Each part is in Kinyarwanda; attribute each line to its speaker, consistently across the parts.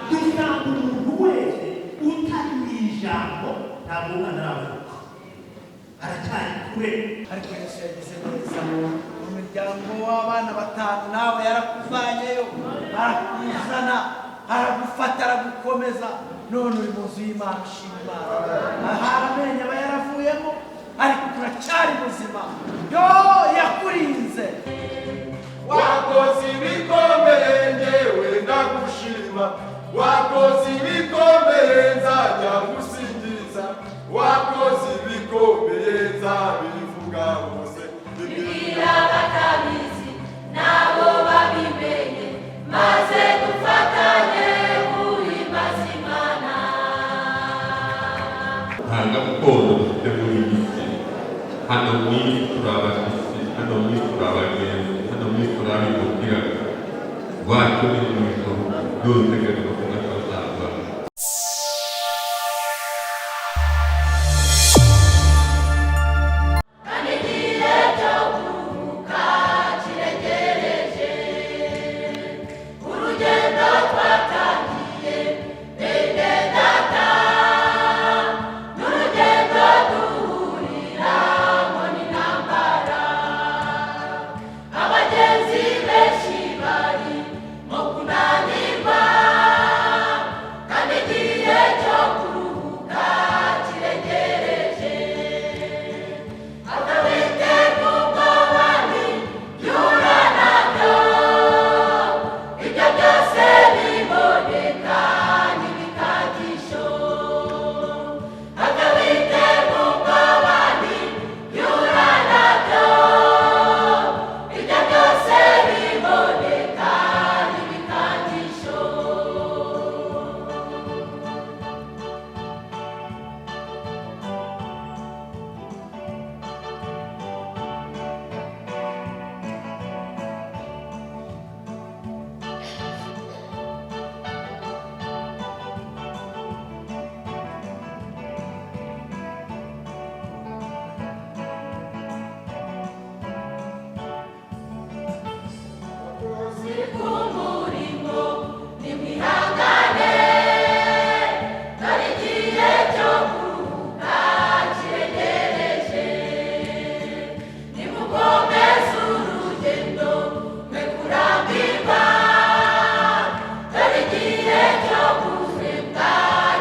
Speaker 1: Dusanga umuntu wese utari mu ijambo, ntabwo umwana aravuka, aracyari kure.
Speaker 2: Ariko Yesu yagize neza mu miryango w'abana batanu, nawe yarakuvanyeyo, arakuzana, aragufata, aragukomeza, none uri mu nzu y'Imana. Ushima Imana. Ahari amenyo aba yaravuyemo, ariko turacyari muzima. Yo yakurinze.
Speaker 3: Wakoze ibikomeye, ngewe ndagushima. Wakoze ibikomeye, nzajya gusingiza. Wakoze ibikomeye, nzabivuga hose.
Speaker 4: Bibwira abatabizi nabo babimenye, maze dufatanye guhimbaza Imana.
Speaker 5: Nta gakondo dufite muri iyi si. Hano mu isi turi abashyitsi, hano mu isi turi abagenzi, hano mu isi turi abimukira. Iwacu ni mu ijuru, dutegerezwa kuba tuzava.
Speaker 4: Kandi igihe cyo kuruhuka kiregereje. Urugendo twatangiye, bene data, n'urugendo duhuriramo n'intambara. Abagenzi benshi bari mu kunanirwa, kandi igihe cyo kuruhuka kiregereje. Akabiteka ubwoba ntibyura nabyo, ibyo byose biboneka n'ibikangisho. Akabiteka ubwoba ntibyura nabyo, ibyo byose biboneka n'ibikangisho. Umurimo nimwihangane, dore igihe cyo kuruhuka kiregereje. Nimukomeze urugendo, mwe kurambirwa, dore igihe cyo guhembwa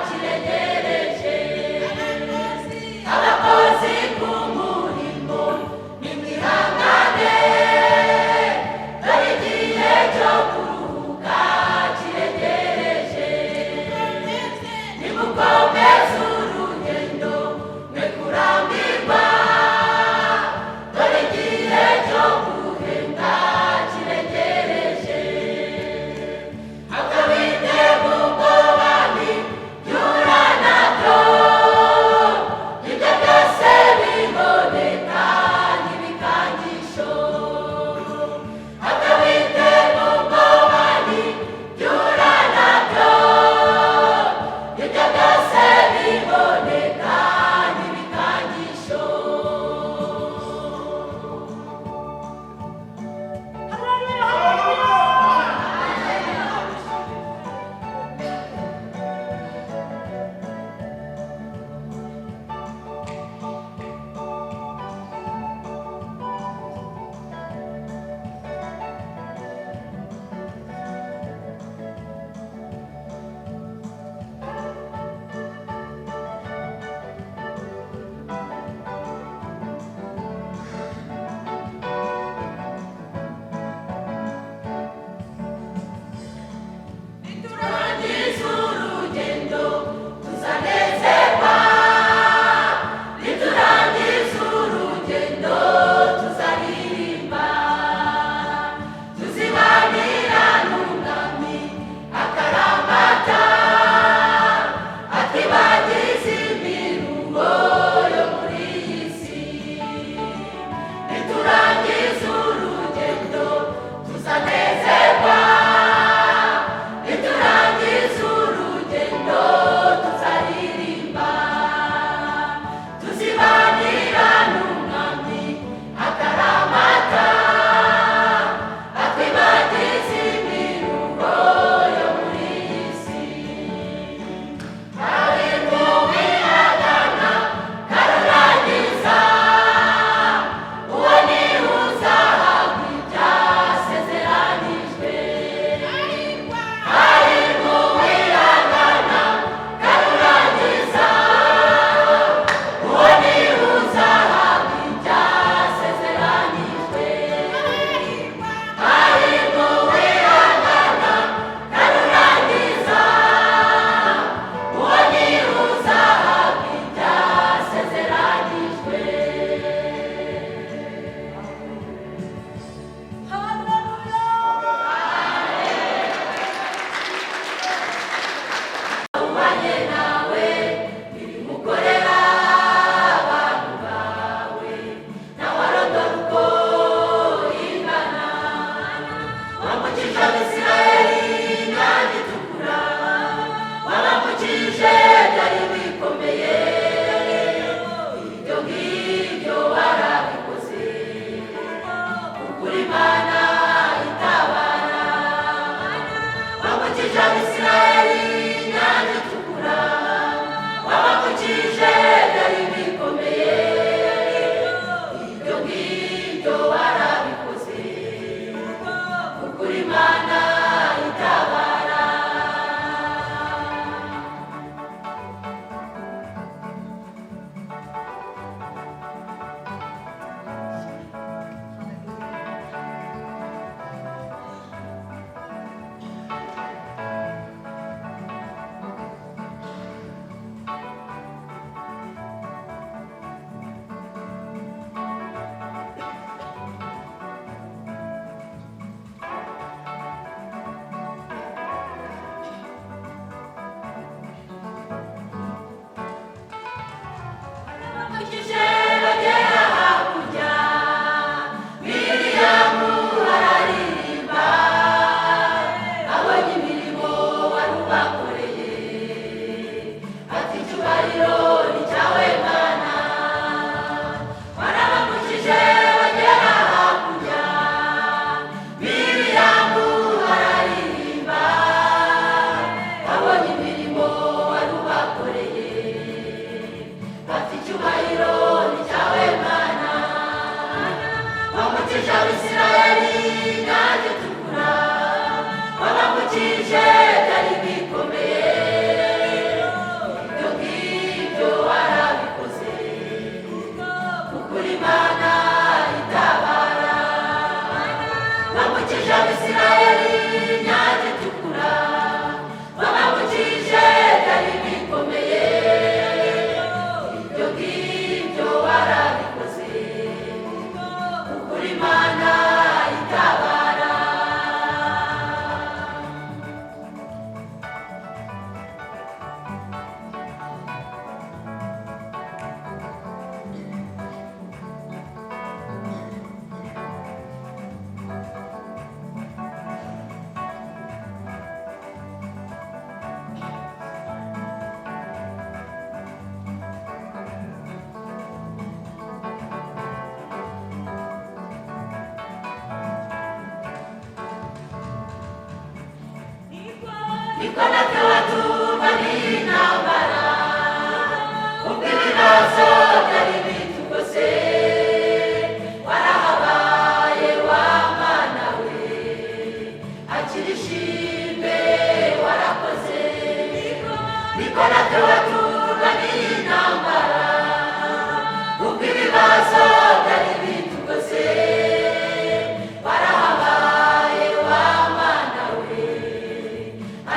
Speaker 4: kiregereje. Abakozi b'umurimo nimwihangane, dore igihe cyo kuruhuka kiregereje. Nimukomeze urugendo, mwe kurambirwa, dore igihe cyo guhembwa kiregereje. Akabitega ubwoba ntibyura nabyo, ibyo byose biboneka nk'ibikangisho. Akabitega ubwoba ntibyura nabyo, ibyo byose biboneka nk'ibikangisho. Niturangiza urugendo tuzanezerwa, niturangiza urugendo tuzaririmba, tuzibanira n'Umwami akaramata, atwibagiza imiruho yo muri iyi si. Niturangiza urugendo tuzanezerwa, niturangiza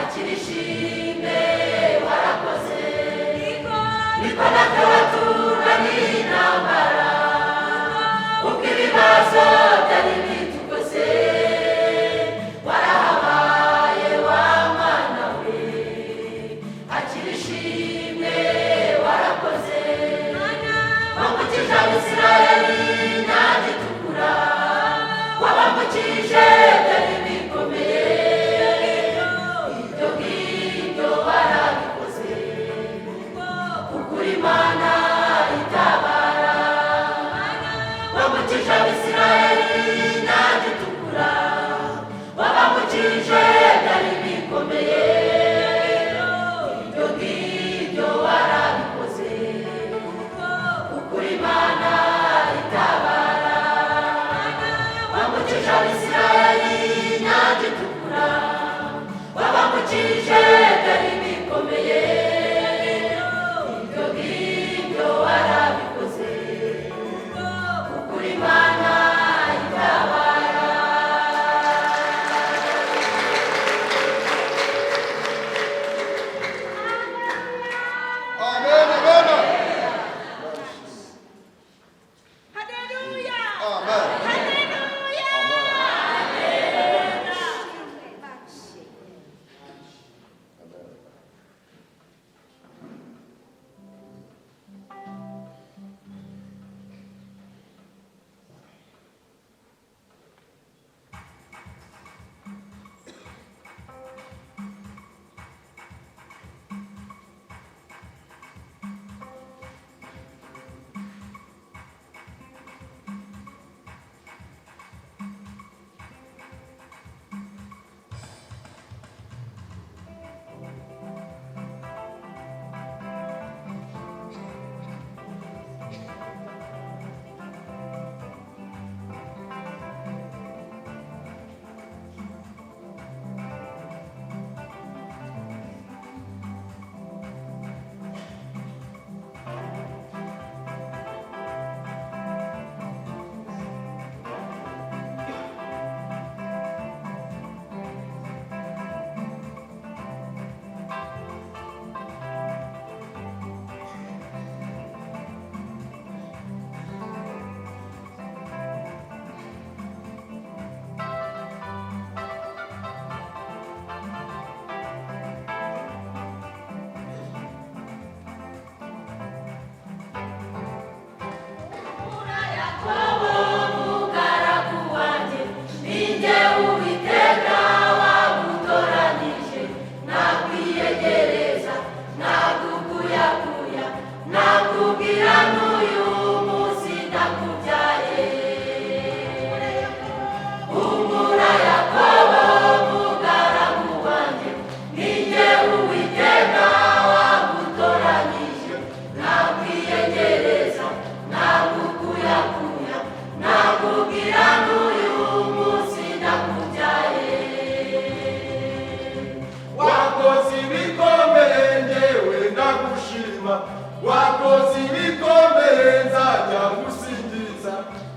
Speaker 4: Akira ishimwe warakoze, niko natwe waturwaniye intambara, ubwo ibibazo byari bitugose, warahabaye wa Mana we. Akira ishimwe warakoze, wambukije Abisirayeli inyanja itukura, wabambukije byari bikomeye, ibyo ngibyo warabikoze, kuko uri Imana itabara. Wambukije Abisirayeli inyanja itukura, wabambukije byari bikomeye, ibyo ngibyo warabikoze, kuko uri Imana itabara. Wambukije Abisirayeli inyanja itukura, wabambukije byari bikomeye, ibyo ngibyo warabikoze, kuko uri Imana itabara.
Speaker 3: Amen, amen.
Speaker 6: Haleluya!
Speaker 3: Amen.
Speaker 6: Haleluya!
Speaker 4: Yakobo mugaragu wanjye, ni jye Uwiteka wagutoranije, nakwiyegereza, nakukuyakuya, nakubwira n'uyu munsi ndakubyaye. Humura Yakobo mugaragu wanjye, ni jye Uwiteka wagutoranije, nakwiyegereza, nakukuyakuya, nakubwira n'uyu munsi ndakubyaye.
Speaker 3: Wakoze ibikomeye njyewe ndagushima, wakoze ibikomeye nzajya ngusingiza,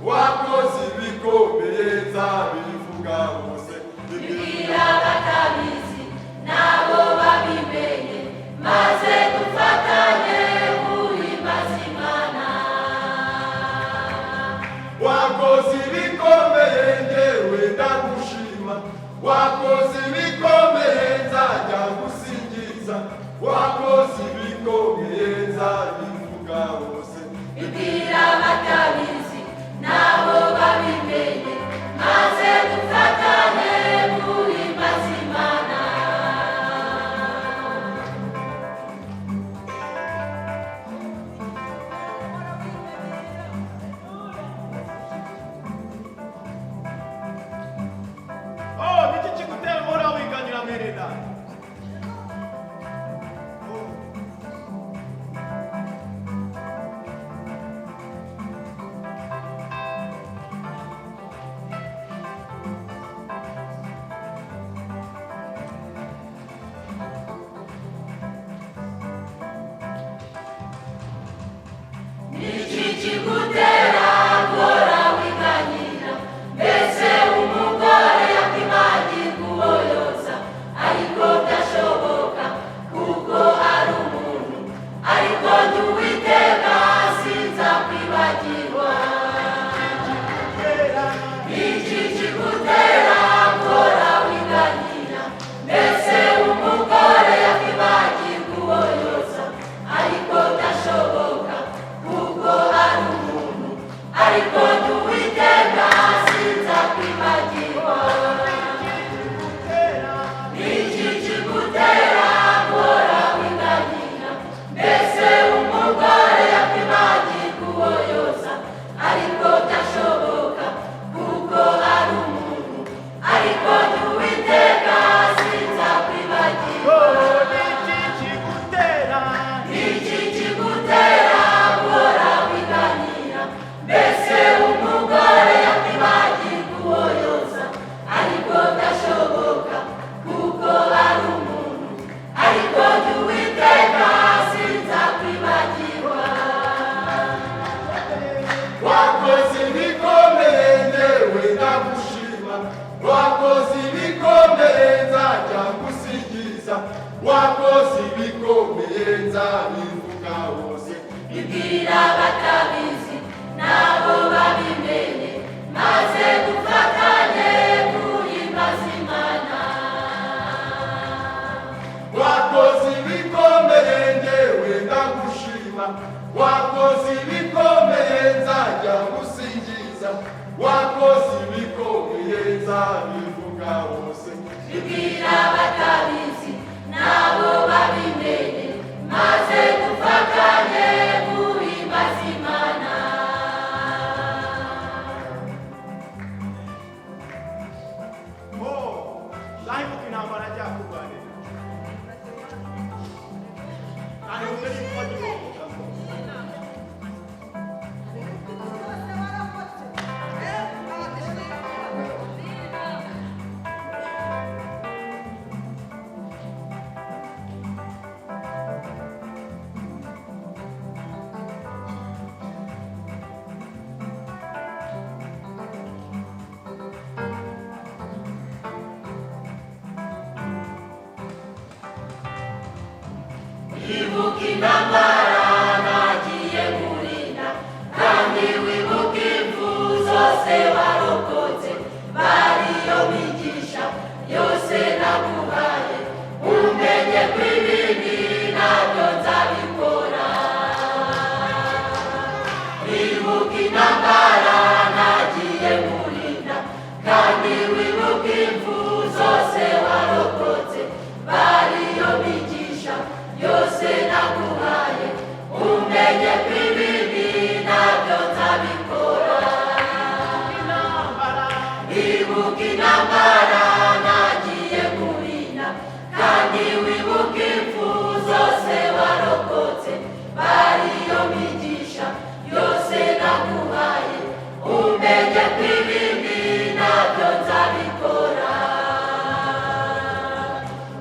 Speaker 3: wakoze ibikomeye nzabivuga hose.
Speaker 4: Bibwira abatabizi nabo babimenye, maze dufatanye guhimbaza Imana.
Speaker 3: Wakoze ibikomeye njyewe ndagushima, wakoze ibikomeye nzajya ngusingiza, wakoze ibikomeye nzabivuga hose.
Speaker 4: Bibwira abatabizi
Speaker 3: Wakoze ibikomeye nzabivuga hose.
Speaker 4: Bibwira batabizi nabo babimenye, maze dufatanye guhimbaza Imana.
Speaker 3: Wakoze ibikomeye ngewe ndagushima, wakoze ibikomeye nzajya ngusingiza, wakoze ibikomeye nzabivuga hose.
Speaker 4: Bibwira batabizi nabo babimenye, maze dufatanye guhimbaza Imana.
Speaker 1: Oh, ndahemuka intambara ajya kurwanira. Ndahemuka n'ipfa ry'umuvuga.
Speaker 4: Ibuka intambara nagiye kurinda, kandi wibuke impfu zose warokotse, bariyo migisha yose naguhaye, umenye ko ibindi ntabyo nzabikora. Ibuka intambara nagiye kurinda, kandi wibuke impfu zose warokotse, bariyo migisha yose naguhaye, umenye ko ibindi ntabyo nzabikora. Ibuka intambara nagiye kurinda, kandi wibuke impfu zose warokotse, bariyo migisha yose naguhaye, umenye ko ibindi ntabyo nzabikora.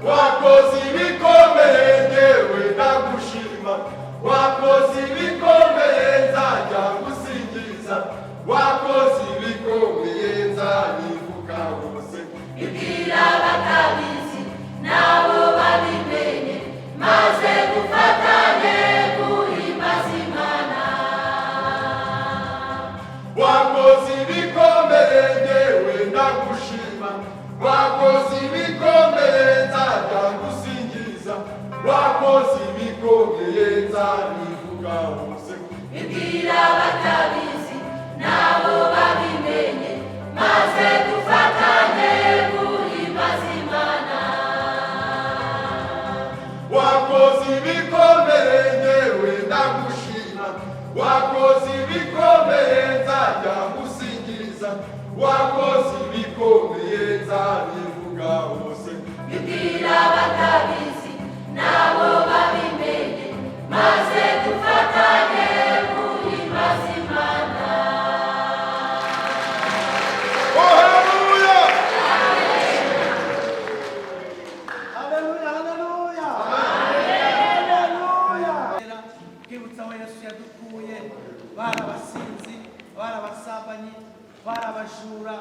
Speaker 3: Wakoze ibikomeye ngewe ndagushima, wakoze ibikomeye nzajya ngusingiza, wakoze ibikomeye nzabivuga hose.
Speaker 4: Ibwira batabizi nabo babimenye, maze dufatanye guhimbaza Imana.
Speaker 3: Wakoze ibikomeye ngewe ndagushima, wakoze ibikomeye nzajya ngusingiza, wakoze ibikomeye nzabivuga hose.
Speaker 4: Ibwira batabizi nabo babimenye, maze dufatanye guhimbaza Imana.
Speaker 3: Wakoze ibikomeye ngewe ndagushima, wakoze ibikomeye nzajya ngusingiza, wakoze ibikomeye nzabivuga hose.
Speaker 4: Bibwira batabizi nabo babimenye, maze dufatanye guhimbaza Imana.
Speaker 3: Oh, haleluya!
Speaker 2: Haleluya, haleluya. Haleluya. Twibutsa aho Yesu yadukuye, bari abasinzi, bari abasambanyi, bari abajura.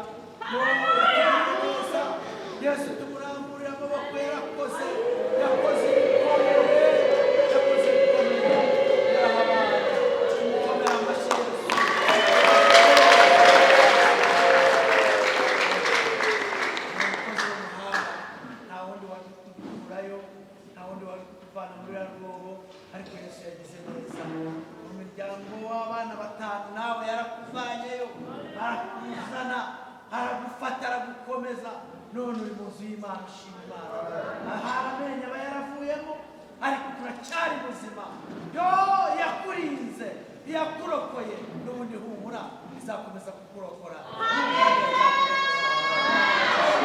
Speaker 2: Yatugiriye neza. Yesu tumuramburira amaboko, yarakoze, yakoze ibikomeye, yakoze ibikomeye. Yarahabaye. Tumukomere amashyi Yesu. Umukozi w'umuhanga, nta wundi wari kudukurayo, nta wundi wari kutuvana muri ruriya rwobo, ariko Yesu yagize neza. Mu miryango w'abana batanu nawe yarakuvanyeyo, arakuzana, aragufata, aragukomeza, none uri mu nzu y'Imana ushima Imana. Ahari amenyo aba yaravuyemo, ariko turacyari muzima. Yo yakurinze, yakurokoye, n'ubundi humura izakomeza kukurokora.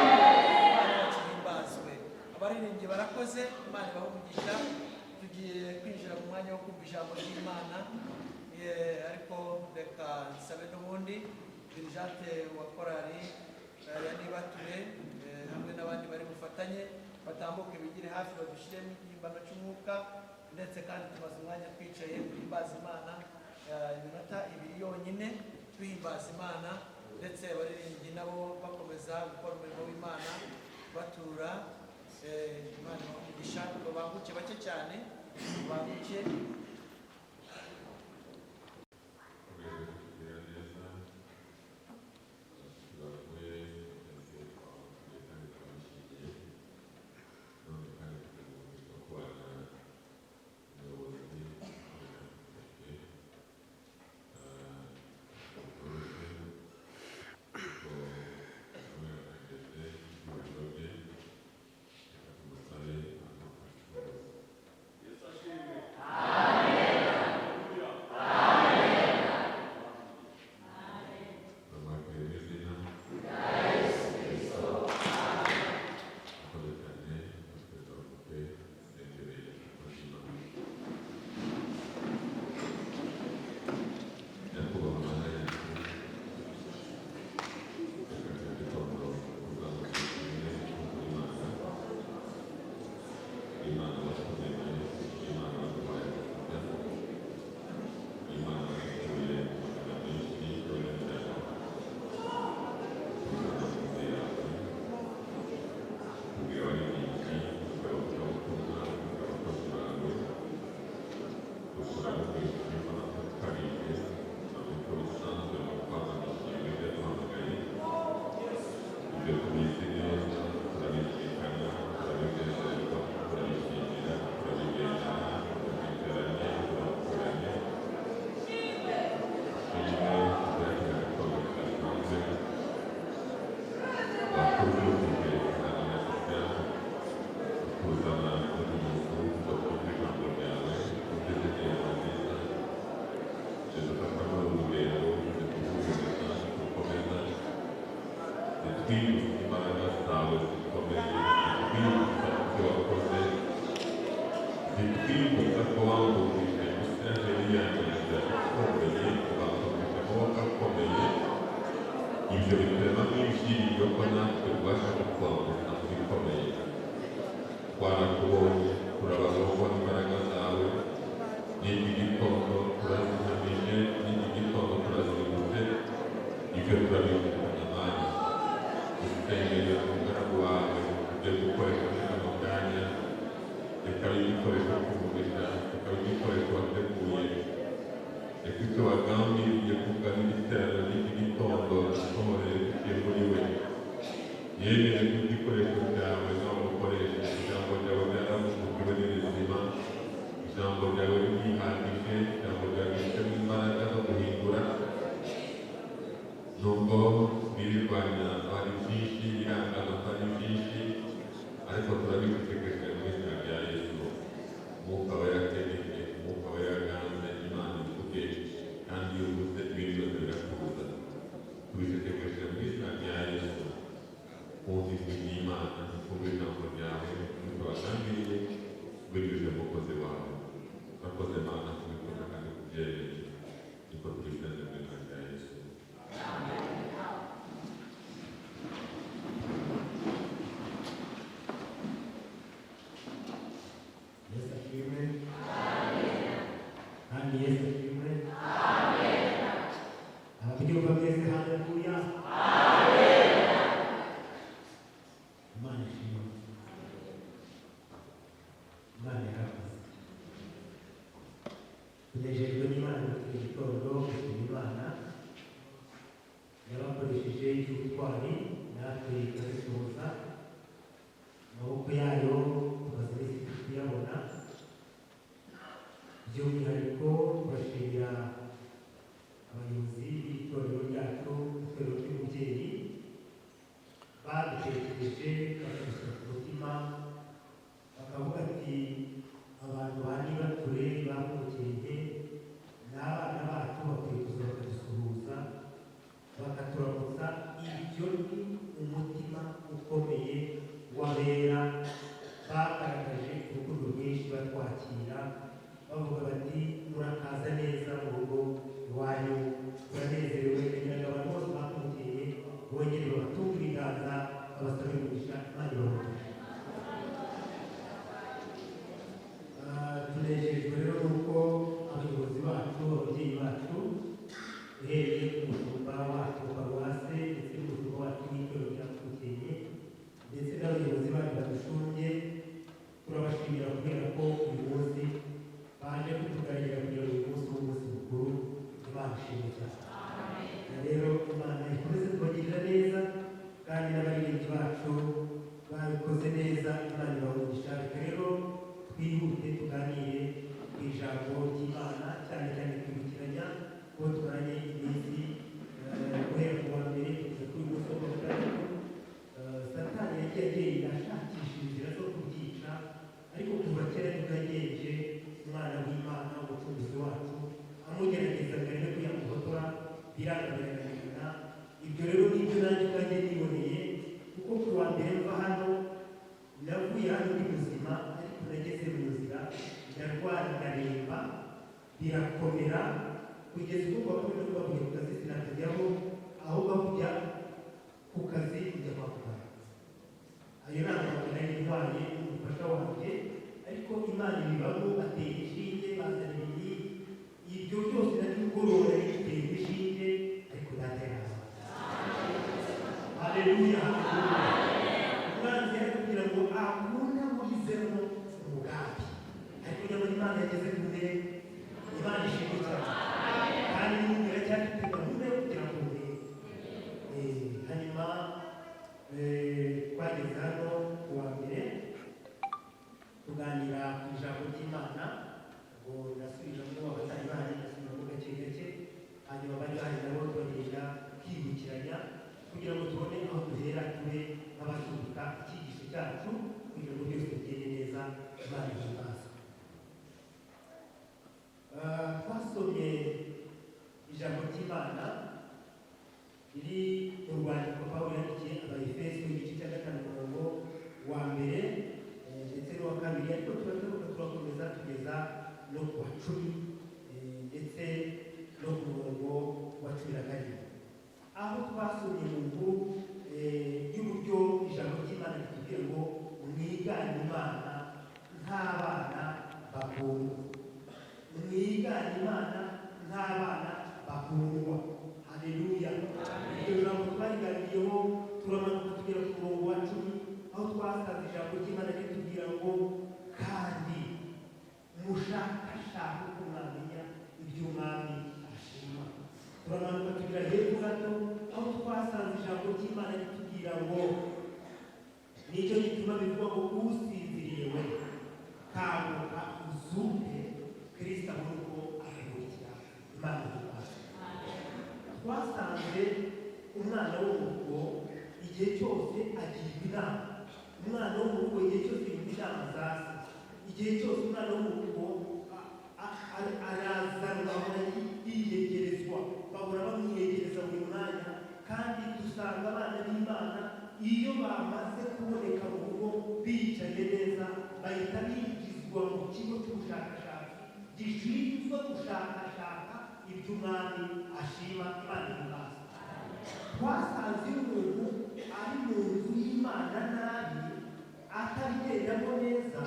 Speaker 2: Imana yacu ihimbazwe. Abaririmbyi barakoze, Imana ibahe umugisha. Tugiye kwinjira mu mwanya wo kumva ijambo ry'Imana. Ariko reka nsabe n'ubundi dirijante wa korali ya Nibature hamwe n'abandi bari bufatanye batambuke bigire hafi badushyiremo igihimbano cy'umwuka, ndetse kandi tumaze umwanya twicaye duhimbaza Imana iminota ibiri yonyine duhimbaza Imana, ndetse abaririmbyi nabo bakomeza gukora umurimo w'Imana batura. Imana ibahe umugisha. Babanguke bake cyane, babanguke.
Speaker 5: Ibyo bitema nk'ibyiringiro ko natwe tubasha kukwambuka ibikomeye. Twarakubonye, turabagomba imbaraga zawe. N'iki gitondo turazihamije, n'iki gitondo turazibutse. Ibyo turabibukana amani. Dusengeye umugaragu wawe ibyo gukoresha muri kano kanya, reka abe igikoresho cy'umugisha, reka abe igikoresho wateguye, reka icyo wagambiriye kuvuga n'igiterane ry'iki gitondo gisohorere biciye muri we. Yemere ko igikoresho cyawe nawe ukoresha. Ijambo ryawe ryaravuguriwe ni rizima, ijambo ryawe ririhagije, ijambo ryawe rifitemo imbaraga zo guhindura. Nubwo birirwanya ari byinshi, birangana ari byinshi, ariko turabigutegereje mu izina rya Yesu. Umwuka we yategeke, umwuka we yaganze, Imana ivuge, kandi iyo uvuze ibindi byose birakubuza. Tubitegereje mu izina rya Yesu. Kumva ijwi ry'Imana, kumva ijambo ryawe, ibyo wagambiriye, binyujije mu mukozi wawe. Urakoze Mana kubikora kandi kubyemeye. Niko tubisenze mu izina rya Yesu.
Speaker 1: Yesu ashimwe. Kandi Yesu ashimwe. Ababyumva mwese, haleluya. Imana ishimwe. Imana yarakoze. Tunejejwe n'Imana muri iki gitondo gushima Imana yabakoresheje iby'ubutwari, natwe ikabisuhuza amaboko yayo, tumaze iminsi turi kuyabona. By'umwihariko turashimira abayobozi b'itorero ryacu, itorero ry'umubyeyi, badutekereje bakadushyira ku mutima, bakavuga ati abantu ba Nibature bamukenke ni abana bacu, bakwiye kuza bakadusuhuza, bakaturamutsa. Ibyo ni umutima ukomeye w'abera bagaragaje urukundo rwinshi batwakira, bavuga bati murakaza neza mu rugo iwanyu, turanezerewe. Kugira ngo abantu bose bakumukeye bongere babatunge ibiganza, babasabe umugisha. Imana ibahe umugisha. Tunejejwe rero nuko abayobozi bacu, ababyeyi bacu, uhereye ku mushumba wacu wa paruwase ndetse n'umushumba wacu w'itorero rya Mukenke, ndetse n'abayobozi bacu badushumbye. Ndarwara, ndaremba, birakomera kugeza ubwo kuwa kabiri no kubavuye ku kazi sinakajyaho, ahubwo kujya ku kazi njya kwa muganga. Ayo ni amagambo nari ndwaye n'umufasha wanjye, ariko Imana ibibamo, batera inshinge, bazana ibinini, ibyo byose na nimugoroba nari giteye inshinge, ariko Data yaraza. Haleluya, haleluya! Umwanzi yari kugira ngo akunda murizemo umugambi, ariko nyamara Imana yageze ku ntego. Imana ishimwe cyane, kandi n'ubu iracyafite gahunda yo kugera ku ntego. Hanyuma twageze hano ku wa mbere, tuganira ku ijambo ry'Imana. Ngo ndasubiramo abatari bahari, ndasubiramo gake gake, hanyuma abari bahari nabo tubagenda twibukiranya kugira ngo tubone aho duhera, tube nk'abasubika icyigisho cyacu kugira ngo byose bigende neza. Imana ihimbaza. Twasomye ijambo ry'Imana riri mu rwandiko Pawulo yandikiye Abayefeso, igice cya 5, umurongo wa mbere ndetse n'uwa kabiri, ariko turagaruka turakomeza tugeza no ku wa 10 ndetse no ku murongo wa 17, aho twasomye mu nkuru y'uburyo ijambo ry'Imana ritubwiye ngo mwigane Imana nk'abana bakundwa, mwigane Imana nk'abana bakundwa. Haleluya! Iryo jambo twariganiriyeho, turamanuka tugera ku murongo wa 10, aho twasanze ijambo ry'Imana ritubwira ngo kandi mushakashake uko mwamenya iby'Umwami ashima. Turamanuka tugera hepfo gato, aho twasanze ijambo ry'Imana ritubwira ngo nicyo gituma bivuga ngo usinziriye we, kanguka uzuke, Kristo abone uko akumurikira. Imana ihimbaza. Twasanze umwana wo mu rugo igihe cyose agirwa inama. Umwana wo mu rugo igihe cyose yumva inama za se. Igihe cyose umwana wo mu rugo arazanwa, ahora yiyegerezwa, bahora bamwiyegereza buri mwanya. Kandi dusanga abana b'Imana iyo bamaze kuboneka mu rugo bicaye neza, bahita binjizwa mu kigo cy'ubushakashatsi gishinzwe gushakashaka iby'Umwami ashima. Imana ihimbaza. Twasanze iyo umuntu ari mu nzu y'Imana nabi, atabigendamo neza,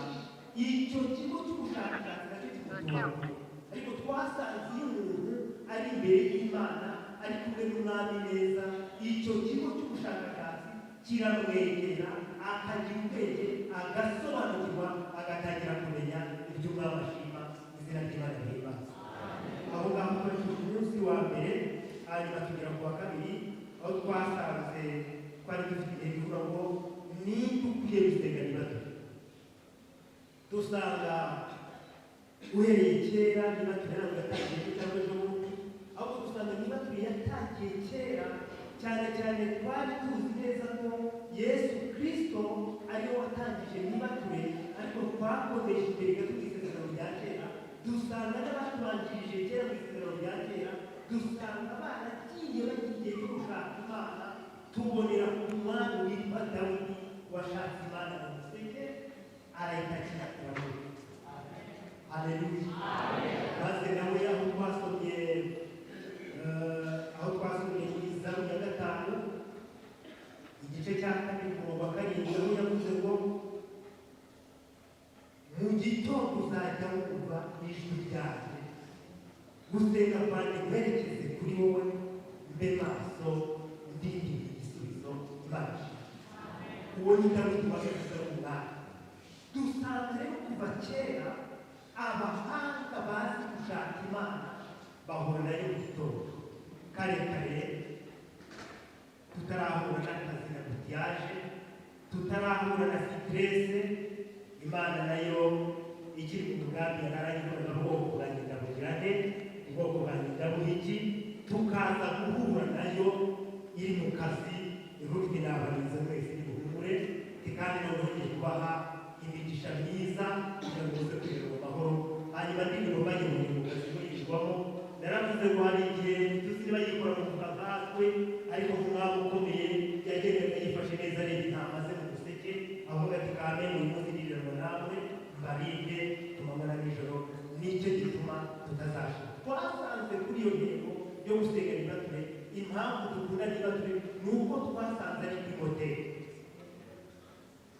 Speaker 1: icyo kigo cy'ubushakashatsi nacyo kimutoragura. Ariko twasanze iyo umuntu ari imbere y'Imana, ari kumwe n'Umwami neza, icyo kigo cy'ubushakashatsi kiramwegera, akagira ubwenge, agasobanukirwa, agatangira kumenya ibyo Umwami ashima. Izina ry'Imana rihimbaza. Aho ngaho twari turi ku munsi wa mbere, hanyuma tugera ku wa kabiri, aho twasanze twari dufite intego ivuga ngo ninde ukwiye gusenga nibature. Dusanga uhereye kera nibature ntabwo yatangiye cyangwa ejo bundi, ahubwo dusanga nibature yatangiye kera cyane cyane. Twari tuzi neza ko Yesu Kristo ariwe watangije nibature, ariko twakomeje imbere gato mu Isezerano rya Kera, dusanga n'abatubanjirije kera mu Isezerano rya Kera, dusanga baragiye bagira igihe cyo gushaka Imana. Tubonera ku mwami witwa Dawidi washatse Imana mu museke, arayitakira, iramuha. Haleluya! Maze nawe aho twasomye muri Zaburi ya 5, igice cya 2, umurongo wa 7, aho yavuze ngo mu gitondo uzajya wumva ijwi ryanjye, gusenga kwanjye kwerekeze kuri wowe, mbe maso ndindiriye igisubizo. Imana ishimwe. Uwo ni Dawidi wagakiza umwami. Dusanga rero kuva kera abahanga bazi gushaka Imana bahura nayo mu gitondo kare kare, tutarahura n'akazi na butiyaje, tutarahura na stress. Imana nayo ikiri ku mugambi yararanye, ubwoko bwanjye ndabugira nte? Ubwoko bwanjye ndabuha iki? Tukaza guhura nayo iri mu kazi, ivuga iti nabarinze mwese, nimuhumure, kandi noneho ngiye kubaha imigisha myiza kugira ngo muze kugera mu mahoro. Hanyuma ndirimbo bayoboye mu kazi muyirirwamo, naravuze ngo hari igihe tuzi niba yikora mu mufuka nkatwe, ariko nk'umwami ukomeye yagendaga yifashe neza, areba intama ze mu museke, avuga ati kame uyu munsi ndirirwa namwe, mbarinde ku manywa na nijoro. gusenga nibature. Impamvu dukunda nibature ni uko twasanze ari kuri hoteli.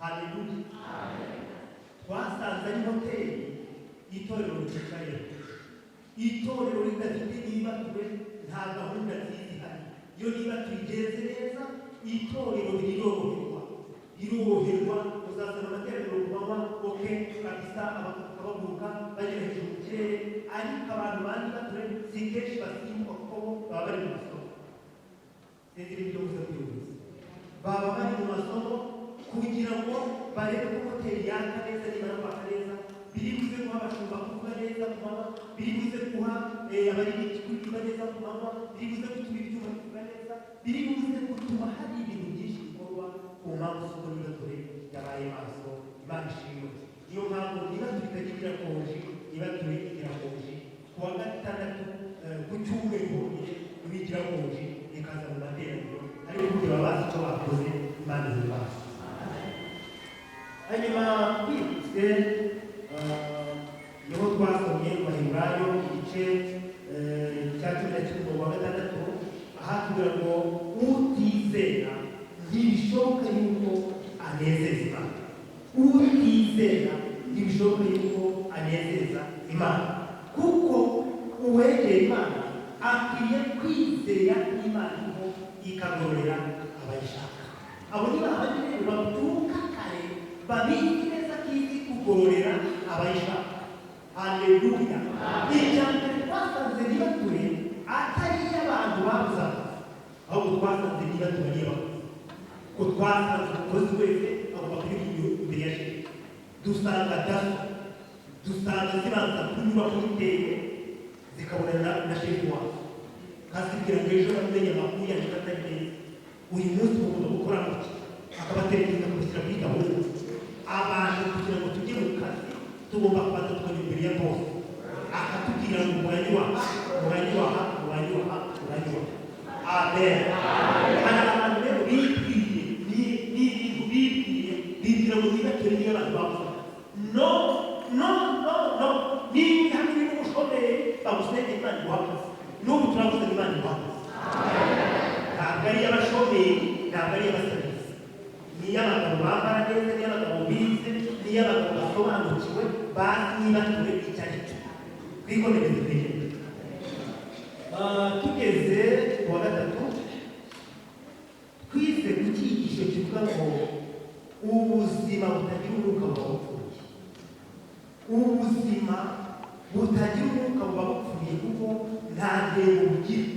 Speaker 1: Haleluya! Twasanze ari hoteli itorero ryicayeho. Itorero ridafite nibature nta gahunda nziza ihari. Iyo niba tuyigenze neza, itorero riroroherwa, riroroherwa. Uzasanga amateraniro ku manywa, okay, kabisa, abaguruka bagera hejuru mu kirere, ariko abantu bandi bature si kenshi basimbuka, kuko bo baba bari mu masomo. Sinzi n'ibyo buze kwihuza, baba bari mu masomo kugira ngo barebe ko hoteli yaka neza. Nimara kwaka neza, biri buze guha abashumba kuvuga neza ku manywa, biri buze guha abaririmbyi kuririmba neza ku manywa, biri buze gutuma ibyuma bivuga neza, biri buze gutuma hari ibintu byinshi bikorwa ku mpamvu z'uko nibature yabaye maso. Imana ishimwe. Niyo mpamvu nibature itajya igira konji. Nibature igira konji ku wa gatandatu, ku cyumweru honyine ntibigira konji, ikaza mu materaniro, ariko burya baba bazi icyo bakoze. Imana ihimbaza. Hanyuma twihuse, niho twasomye mu Baheburayo igice cya 11 umurongo wa 6, ahatubwira ngo utizera ntibishoboka yuko anezeza Imana. Utizera ntibishoboka yuko anezeza Imana, kuko uwegera Imana akwiye kwizera Imana iriho, ikagororera abayishaka. Abo ni babandi rero babyuka kare, babizi neza ko izi kugororera abayishaka. Haleluya! Icya mbere, twasanze nibature atari iy'abantu babuze akazi, ahubwo twasanze nibature ari iy'abakozi, ko twasanze umukozi wese agomba kunyura imbere ya shefu. Dusanga DASSO, dusanga zibanza kunyura kuri teye, zikabonana na shefu wazo, kazibwira ngo ejo namenye amakuru yanyu ko atari meza, uyu munsi mugomba gukora gutya, akabatekereza kubishyira kuri gahunda. Abantu kugira ngo tujye mu kazi, tugomba kubanza tukajya imbere ya boss, akatubwira ngo muranyubaha, muranyubaha, muranyubaha, muranyubaha. Amen. Hari abantu rero bibwiye, ni ibintu bibwiye, bibwira ngo nibature niyo abantu babuze. No, no, no, no! Niba hano uri n'umushomeri, bagusenge, Imana iguha akazi. N'ubu turavuze ngo Imana iguha akazi. Ntabwo ari iy'abashomeri, ntabwo ari iy'abasabirizi, ni iy'abagabo bambara neza, ni iy'abagabo bize, ni iy'abagabo basobanukiwe, bazi nibature icyo ari cyo. Twikomereze, twigende. Tugeze ku wa gatatu, twize ku cyigisho kivuga ngo ubuzima butagira umwuka buba bupfuye. Ubuzima butagira umwuka buba bupfuye, kuko nta ntego bugira,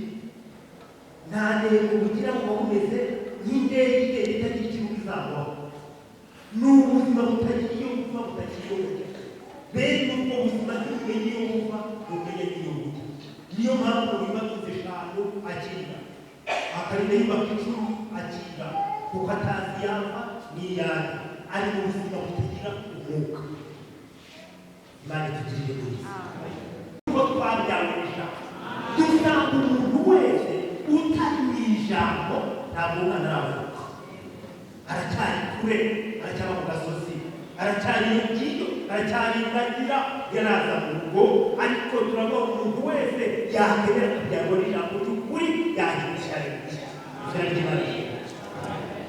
Speaker 1: nta ntego bugira. Buba bumeze nk'indege igenda itagira ikibuga izagwaho. Ni ubuzima butagira iyo buva, butagira iyo bujya. Bene ubwo buzima ntibumenya iyo buva, bumenya n'iyo bujya. Niyo mpamvu yubaka inzu eshanu akiga, akarinda yubaka 10 akiga, kuko atazi yava n'iyajya, ari mu buzima butagira umwuka. Imana itugirire neza, kuko twabyawe n'ijambo. Dusanga umuntu wese utari mu ijambo ntabwo umwana aravuka, aracyari kure, aracyaba mu gasozi, aracyari iyo ngiyo, aracyari indagira, yaraza mu rugo. Ariko turavuga ngo umuntu wese yakenera kubyarwa n'ijambo ry'ukuri yahinduka izina ry'Imana.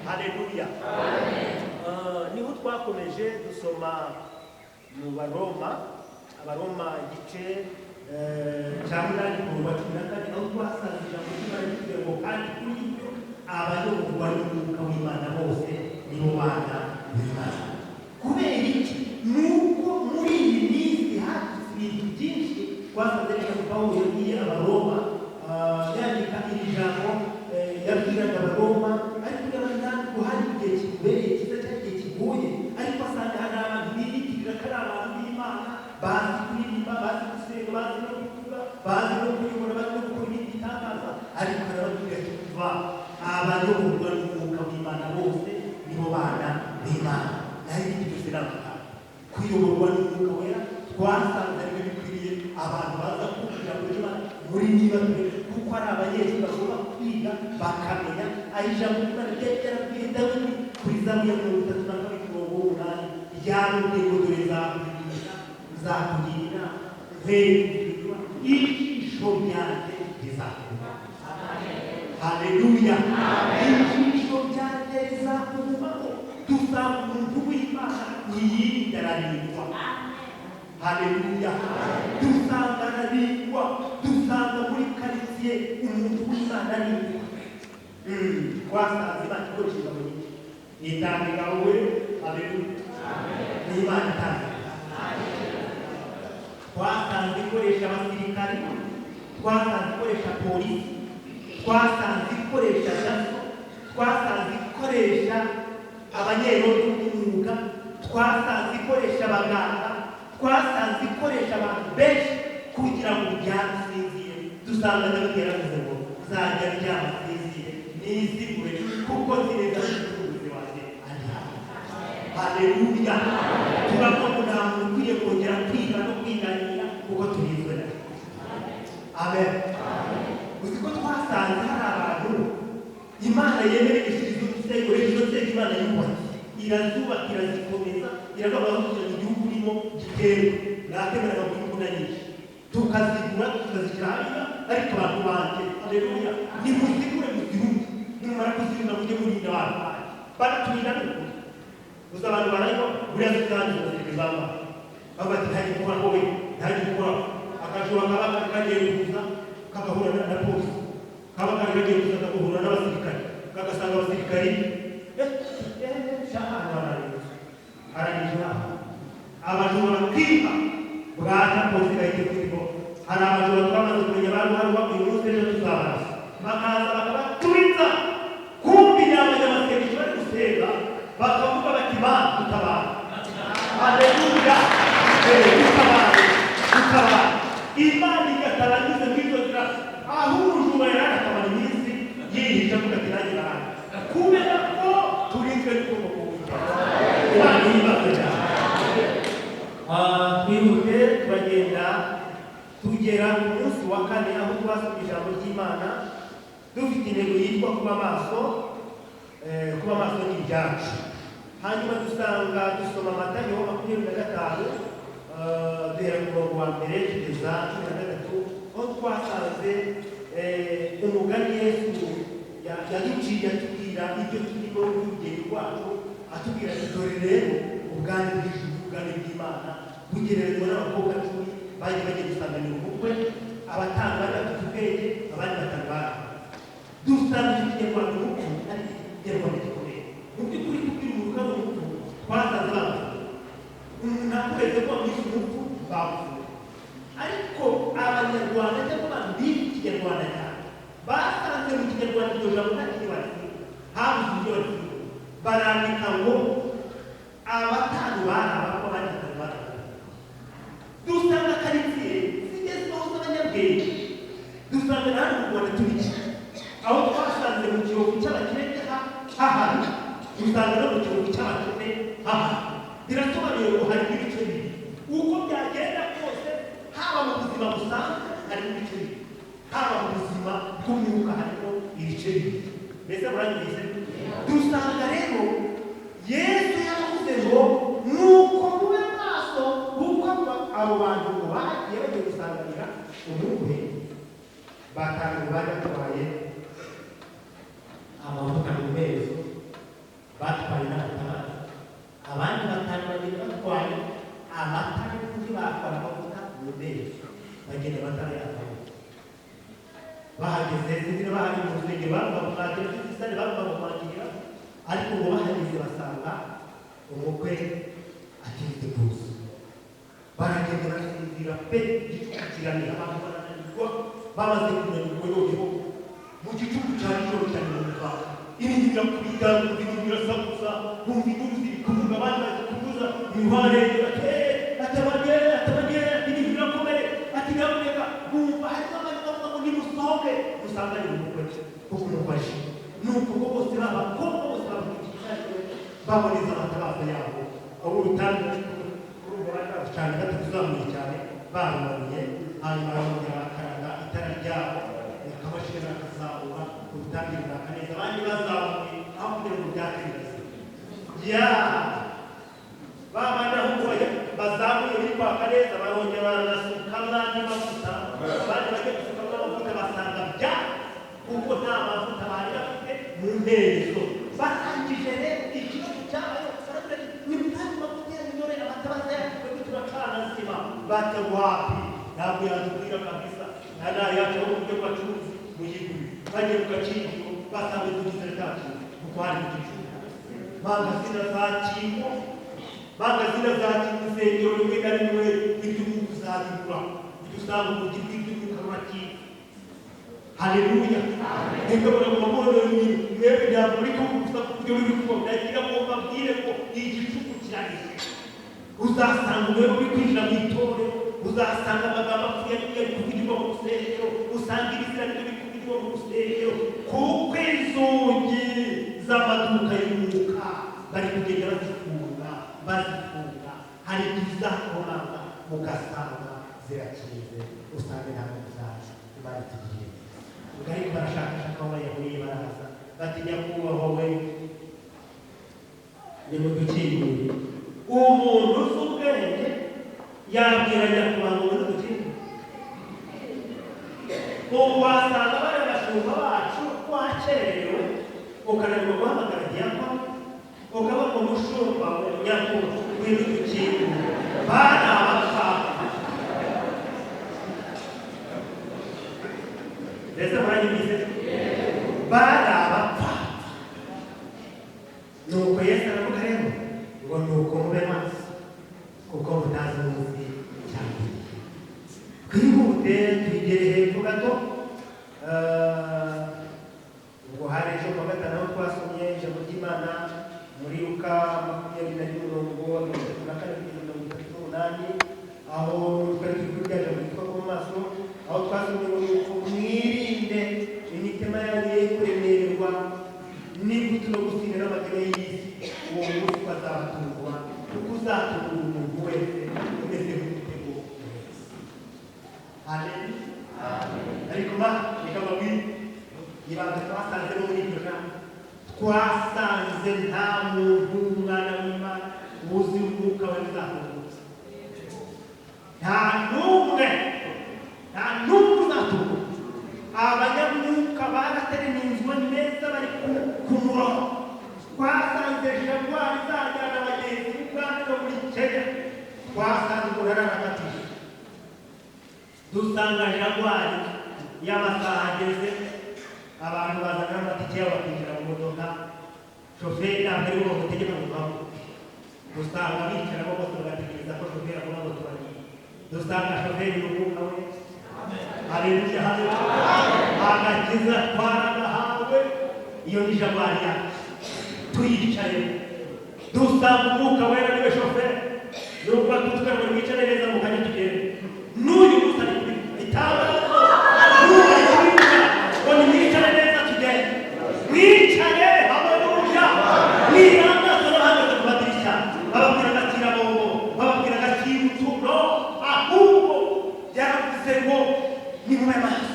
Speaker 1: Haleluya! Niho twakomeje dusoma mu Baroma, Abaroma igice cya 8 ku murongo wa 14, aho twasanze ijambo ry'Imana ritubwira ngo kandi kuri ibyo abayoborwa n'Umwuka w'Imana bose nibo bana b'Imana. Kubera iki? Ni uko muri iyi minsi hadutse ibintu byinshi. Twasanze ijambo Pawulo yabwiye Abaroma, yandika iri jambo, yabwiraga Abaroma ariko ntabwo hari igihe kikubereye cyiza cyangwa igihe kigoye, ariko asanga hari abantu biyitirira ko ari abantu b'Imana, bazi kuririmba, bazi gusenga, bazi no kuvuga, bazi no kuyobora, bazi no gukora ibindi bitangaza, ariko arababwira ati kuva abayoborwa n'Umwuka w'Imana bose nibo bana b'Imana, naho ibindi byose ni amagambo. Kuyoborwa n'Umwuka Wera twasanze aribyo bikwiriye abantu baza kumva ijambo ry'Imana muri niba turi, kuko ari abanyeshuri bagomba kwiga bakamenya aho ijambo ry'Imana ryari ryarabwiye Dawidi kuri Zaburi ya 32 umurongo w'8, ryarubwiye ngo dore nzakwigisha, nzakugira inama, nkwereke inzira, ijisho ryanjye rizakubona. Haleluya. Ijisho ryanjye rizakugumaho. Dusanga umuntu w'Imana ntiyirinda, ararindwa. Haleluya. Dusanga ararindwa, dusanga muri karitsiye umuntu w'Imana arindwa. Twasanze Imana ikoresha ingabo nyinshi, itanga ingabo we. Haleluya. Ni Imana itanga ingabo. Twasanze ikoresha abasirikari, twasanze ikoresha polisi, twasanze ikoresha DASSO, twasanze ikoresha abanyerondo b'umwuga, twasanze ikoresha abaganga, twasanze ikoresha abantu benshi kugira ngo uryame usinzire. Dusanga Dawidi yaravuze ngo nzajya ndyama nsinzire nizigure, kuko nzi neza ko umucunguzi wanjye ari hafi. Haleluya. Turavuga ngo nta muntu ukwiye kongera kwiga no kwiganira, kuko turinzwe nawe. Amen. Uzi ko twasanze hari abantu Imana yemereye gushyira izo nzego, izo nzego Imana yubatse, irazubaka, irazikomeza, iravuga ngo kugira ngo igihugu urimo giterwe, nakemera ngo imbunda nyinshi tukazigura, tukazishyira hariya, ariko abantu banjye, haleluya, nimuzigure, muzirunde, nimumara kuzirunda mujye murinda abantu banjye. Baraturinda, ni ukuri. Gusa abantu bararimo buriya zitangiye abasirikare bambaye, bavuga ati ntajya gukora wowe, ntajya gukora. Akajura kaba kari kagiye kuza kagahura na polisi, kaba kari kagiye kuza kagahura n'abasirikare, kagasanga abasirikari shaha bararinzwe, ararinzwe. Abajura bakiba, bwacya polisi igahita ivuga ngo hari abajura twamaze kumenya baruharwa, uyu munsi ejo tuzabarasa, bakaza bakabaturitsa. Kumbi ni abanyamasengesho bari gusenga, bakavuga bati: "Mana, dutabare." Haleluya. Dutabare, dutabare. Imana igataba anyuze muri izo nzira, aho umujura yari akamara iminsi yihishe avuga ati nanjye barahari, kubera ko turinzwe n'ukuboko k'Uwiteka. Imana ihimbaze cyane. Twihute, turagenda tugera ku munsi wa kane, aho twasomye ijambo ry'Imana dufite intego yitwa kuba maso. Kuba maso ni ibyacu. Hanyuma dusanga dusoma Matayo 25, duhera ku murongo wa mbere tugeza 13, aho twasanze umugani Yesu yaduciye atubwira ibyo turimo n'urugendo rwacu, atubwira ati: "Dore rero ubwami bw'ijuru, ubwami bw'Imana bugereranywa n'abakobwa 10 bagiye bagiye gusanganira ubukwe. Abatanu bari bafite ubwenge, abandi batanu bari." Dusanga icyo kinyarwanda umupfu ari ikinyarwanda gikomeye mu by'ukuri. Kubwira umuntu ko ari umupfu, twasanze bamufunze. Umuntu akureze ko bamwishe umupfu, bamufunze. Ariko Abanyarwanda cyangwa abantu bize Ikinyarwanda cyane basanze mu Kinyarwanda iryo jambo nta kintu barisiga, habuze uburyo barisiga, barandika ngo abatanu bari abapfu, abandi batanu bari abapfu. Dusanga karitsiye zigezweho z'abanyabwenge, dusanga na hano mu Rwanda turi aho twasanze mu Kiyovu cy'abakire hahari, dusanga no mu Kiyovu cy'abakene hahari. Birasobanuye ngo harimo ibice bibiri. Uko byagenda kose, haba mu buzima busanzwe harimo ibice bibiri, haba mu buzima bw'umwuka harimo ibice bibiri. Mbese muranyumvise? Dusanga rero Yesu yaravuze ngo nuko mube maso, kuko abo bantu ngo bagiye bagiye gusanganira umukwe, batanu bari batwaye amavuta mu mperezo, batwaye n'amatabaza, abandi batanu bagenda batwaye amatara, ntibatwara amavuta mu mperezo, bagenda amatara yabo. Bahageze, sinzi niba bahari mu rusengero bavuga kumwakira, sinzi isani bavuga kumwakira, ariko ngo bahageze basanga umukwe atinze kuza. Baragenda barasinzira pe, igicuku kiranira, abantu barananirwa. Bamaze kunanirwa, noneho mu gicuku cya nijoro cyane, bumva ibintu birakubita, bumva ibintu birasakuza, bumva induru ziri kuvuga, abandi bari kuvuza imihware bati: "Atabage, atabage, ibintu birakomeye." Ati: "Nyamuneka." Bumva harimo abantu bavuga ngo nimusohoke, usanga ari umukwe, kuko umukwe aje. Nuko ko bose b'abakobwa bose bavuga baboneza amatabaza yabo, aho urutambi urumva bari barucanye batakuzamuye cyane, barumanuye, hanyuma barongera bakaraga itara ryabo, akamashini bakazamura urutambi ruraka neza. Abandi bazamuye aho kugira ngo byake birazima ya ba bandi, ahubwo bazamuye biri kwaka neza, barongera baranasukamo andi mavuta. Abandi bajya gusukamo amavuta basanga bya Kuko nta mavuta bari bafite mu mperezo. Barangije rero ikibazo cyabayeho, baravuga ati nimutange amavuta yanyu, dore amatabaza yacu twebwe turacana zima. Bati wapi, ntabwo yatubwira kabisa, nta yacu aho mujye ku bacuruzi muyigure. Bagiye ku gaciro basanga inzugi ziracyakinze kuko hari mu gicuku. Mangazina za kingo, mangazina za kingo, insengero rimwe na rimwe iby'umwuka uzabibura, ujya usanga urugi rw'iby'umwuka rurakinze. Haleluya! Reka murabona mwebwe ntabwo muri gusa ku buryo ruri kuba. Ndagira ngo mbabwire ko igicuku kirageze, uzasanga umwebwe uri kwinjira mu itorero, uzasanga amagambo apfuye ariko ari kuvugirwa mu rusengero, usanga ibizira nibyo biri kuvugirwa mu rusengero, kuko inzugi z'amaduka y'umwuka bari kugenda bazifunga, bazifunga. Hari igihe uzakomanga ugasanga zirakinze, usanga ntabwo bizaza. Imana itugiriye neza. Ubwo ariko barashakashaka aho bayahuriye, baraza bati nyakubahwa we, nimudukingurire. Umuntu uzi ubwenge yabwira nyakubahwa ngo nidukingure? Ubu wasanga bari abashumba bacu wakererewe, ukananirwa guhamagara diyakoni, ukaba ngo mushumba we, nyakubahwa ngwino udukingure. Bari abapfapfa. Mbese muranyumvise? Bari abapfapfa. Nuko Yesu aravuga rero ngo nuko mube maso kuko mutazi umunsi cyangwa igihe. Twihute twigere hepfo gato. Ngo hari ejo kuwa gatanu aho twasomye ijambo ry'Imana muri Luka 21 umurongo wa 34 kugeza 38, aho twari turi kuri rya jambo ryitwa kuba maso, aho twasomye ngo nuko mwirinde imitima yanyu ye kuremererwa n'imbuto no gusinda n'amateka y'isi, uwo munsi ukazabatungura, kuko uzatungura umuntu wese umeze nk'umutego wese. Haleluya! Ariko ma reka mbabwire ibanga twasanze no muri iryo jambo. Twasanze nta muntu w'umwana w'Imana wuzuye umwuka we uzatungutse, nta n'umwe, nta n'umwe uzatungutse. Abanyamwuka baratereninzwe neza, bari ku murongo. Twasanze jaguar izajyana abagenzi b'Uganda no muri Kenya. Twasanze umuntu ararabatije, dusanga jaguar y'amasaha ageze, abantu bazana amatike yabo bakinjira mu modoka. Shoferi ntabwo ari bo bamutegeka ngo duhaguruke. Dusanga bicara bo bose bagategereza ko shoferi avuga ngo turagiye. Dusanga shoferi ni umwuka we. Haleluya, haleluya! Agakiza twaragahawe, iyo ni jaguar yacu tuyicayemo. Dusanga umwuka wera niwe shoferi, nubwo atutwara ngo mwicare neza mu kanya tugende. N'uyu munsi ari kuri itangazo, n'ubu ari kubivuga ngo nimwicare neza tugende, mwicare. Haleluya! Mwirangaza n'abahagaze ku madirishya bababwira agakirabombo, bababwira agakiruturo, ahubwo yaravuze ngo nimube maso.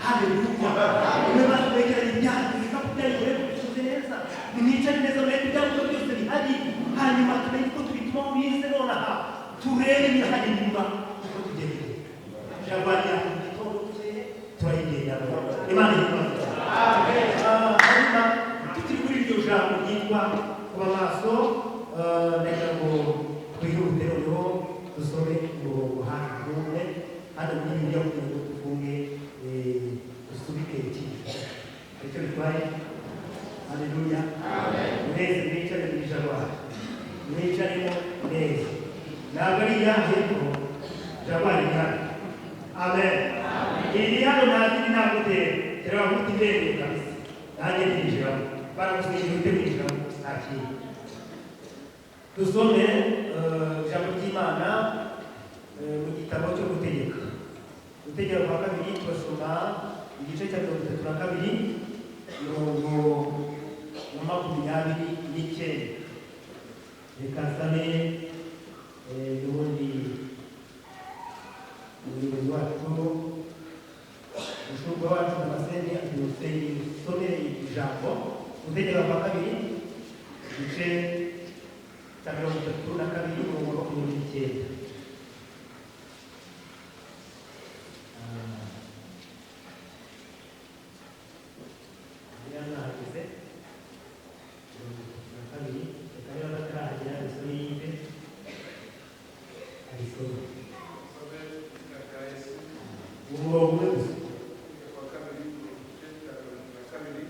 Speaker 1: Haleluya! Nimube maso, mwegeranye ibyanyu, ibikapu byanyu murebe ko bisuze neza, nimwicare neza, murebe ibyangombwa byose bihari, hanyuma tumenye uko tubituma bize nonaha, turebe ibihari inyuma uko tugenda. Jaguar yacu mu gitondo bukeye turayigendamo. Imana ihimbaze cyane. Hanyuma tukiri kuri iryo jambo ryitwa kuba maso, ndagira ngo twihute noneho dusome umurongo hafi n'umwe hano muri Bibiliya kugira ngo dufunge, dusubike icyigisho. Icyo bitwaye? Haleluya! Mwese mwicare muri jaguar, mwicaremo neza. Ntabwo ari iya hepfo, jaguar iri hano. Amen. Iri hano, nta zindi, ntabwo utera kereba nkuti ndende kabisa, nanjye ndinjiramo, baragusinyira uhite winjiramo, nta kintu. Dusome ijambo ry'Imana mu gitabo cyo Gutegeka, Gutegeka kwa Kabiri, turasoma igice cya 32 mirongo na 29. Reka nsabe n'ubundi umuyobozi wacu, umushumba wacu Damascene Adumuseni, usomere ijambo Gutegeka kwa Kabiri igice cya 32 umurongo wa 29. Umurongo umwe gusa.
Speaker 3: Kwa kabiri, igice cya 22, 20,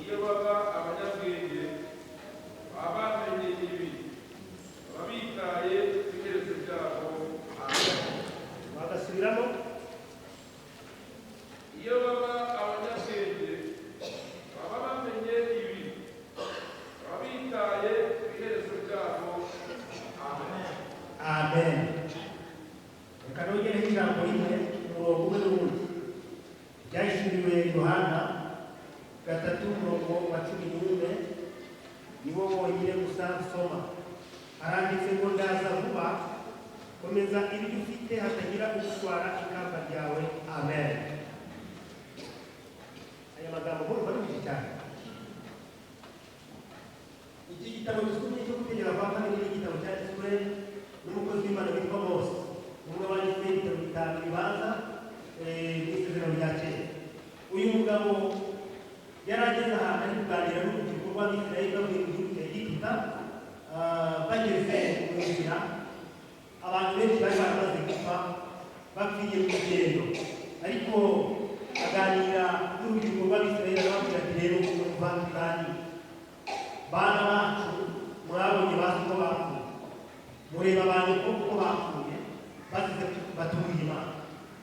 Speaker 3: iyo baba abanyabwenge baba bamenye ibi, baba bitaye ku iherezo ryabo. Amen.
Speaker 1: Bagasubiramo.
Speaker 3: Iyo baba abanyabwenge baba bamenye ibi, baba bitaye ku iherezo ryabo. Amen.
Speaker 1: Amen. Reka nongereho ijambo rimwe, umurongo umwe n'uwundi. Byahishuriwe Yohana 3, umurongo wa 11, niwo wonyine gusa nsoma. Haranditse ngo: "Ndaza vuba, komeza ibyo ufite, hatagira ugutwara ikamba ryawe." Amen. Aya magambo murumva ari cyane. Iki gitabo dusomye cyo Gutegeka kwa Kabiri ni igitabo cyanditswe n'umukozi w'Imana witwa Mose, umwe wanditse ibitabo bitanu bibanza mu Isezerano rya Kera. Uyu mugabo yari ageze ahantu ari kuganira n'urubyiruko rw'Abisirayeli bavuye mu gihugu cya Egiputa. Bageze mu nzira, abantu benshi bari baramaze gupfa, bapfiriye mu rugendo. Ariko aganira n'urubyiruko rw'Abisirayeli, arababwira ati: "Rero mwumva, tuganire. Bana bacu, mwabonye bazi ko bapfuye, mureba abantu ko uko bapfuye bazize batuye Imana.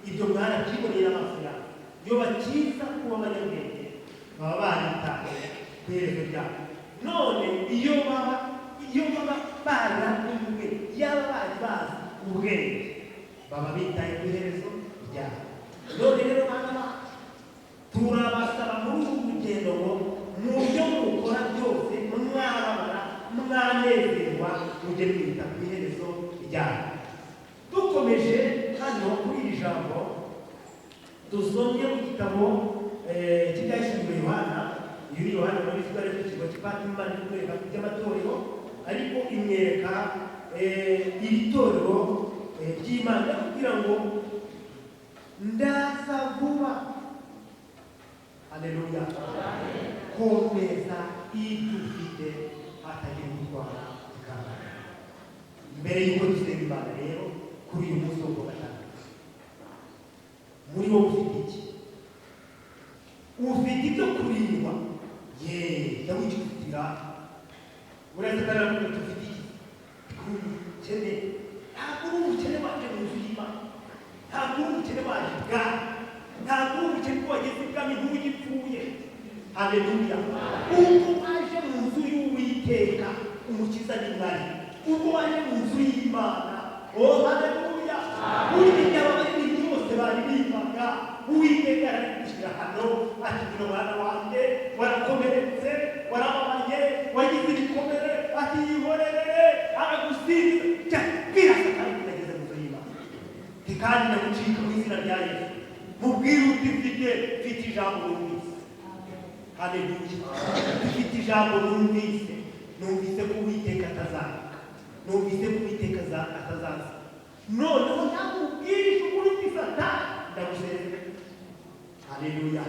Speaker 1: Ibyo mwarabyiboneye n'amaso yabo. Iyo bakiza kuba abanyabwenge, baba baritaye ku iherezo ryabo. None iyo baba baramenye ubwenge, yaba bari bazi ubwenge, baba bitaye ku iherezo ryabo. None rero, bana bacu, turabasaba muri uru rugendo ngo mu byo mukora byose, mwababara, mwanezerwa, mujye mwita ku iherezo ryabo." Dukomeje hano kuri iri jambo dusomye mu gitabo cy'Ibyahishuriwe Yohana. Uyu ni Yohana muri ko ari ku kirwa cy'i Patimo. Imana iri kumwereka iby'amatorero, ariko imwereka iri torero ry'Imana, kugira ngo: "Ndaza vuba." Haleluya! Komeza ibyo ufite, hatagira gutwara ikamba. Mbere y'uko dusenga Imana rero, kuri uyu munsi wo kuwa gatandatu, muri wowe ufite iki? Ufite ibyo kurindwa? Ye, Dawidi ufitira uretse ataravuga. Ufite iki? Umukene. Ntabwo uri umukene waje mu nzu y'Imana, ntabwo uri umukene waje ibwami, ntabwo uri umukene ko wageze ibwami ntugipfuye. Haleluya! Ubwo waje mu nzu y'Uwiteka, Umukiza ni mwari. Ubwo waje mu nzu y'Imana, oh haleluya, burya abaririmbyi bose baririmbaga, Uwiteka arabigushyira hano, ati: "Ngwino mwana wanjye, warakomeretse, warababaye, wagize ibikomere." Ati: "Yihorere." Aragusingiza. Bwira Satani ko nageze mu nzu y'Imana, kandi ndagucika mu izina rya Yesu. Mubwire uti: Mfite ijambo numvise." Haleluya! Mfite ijambo numvise. Numvise ko Uwiteka atazareka, numvise ko Uwiteka atazaza. Noneho ndamubwirije ukuri uti: "Satani, ndagusezera." Haleluya!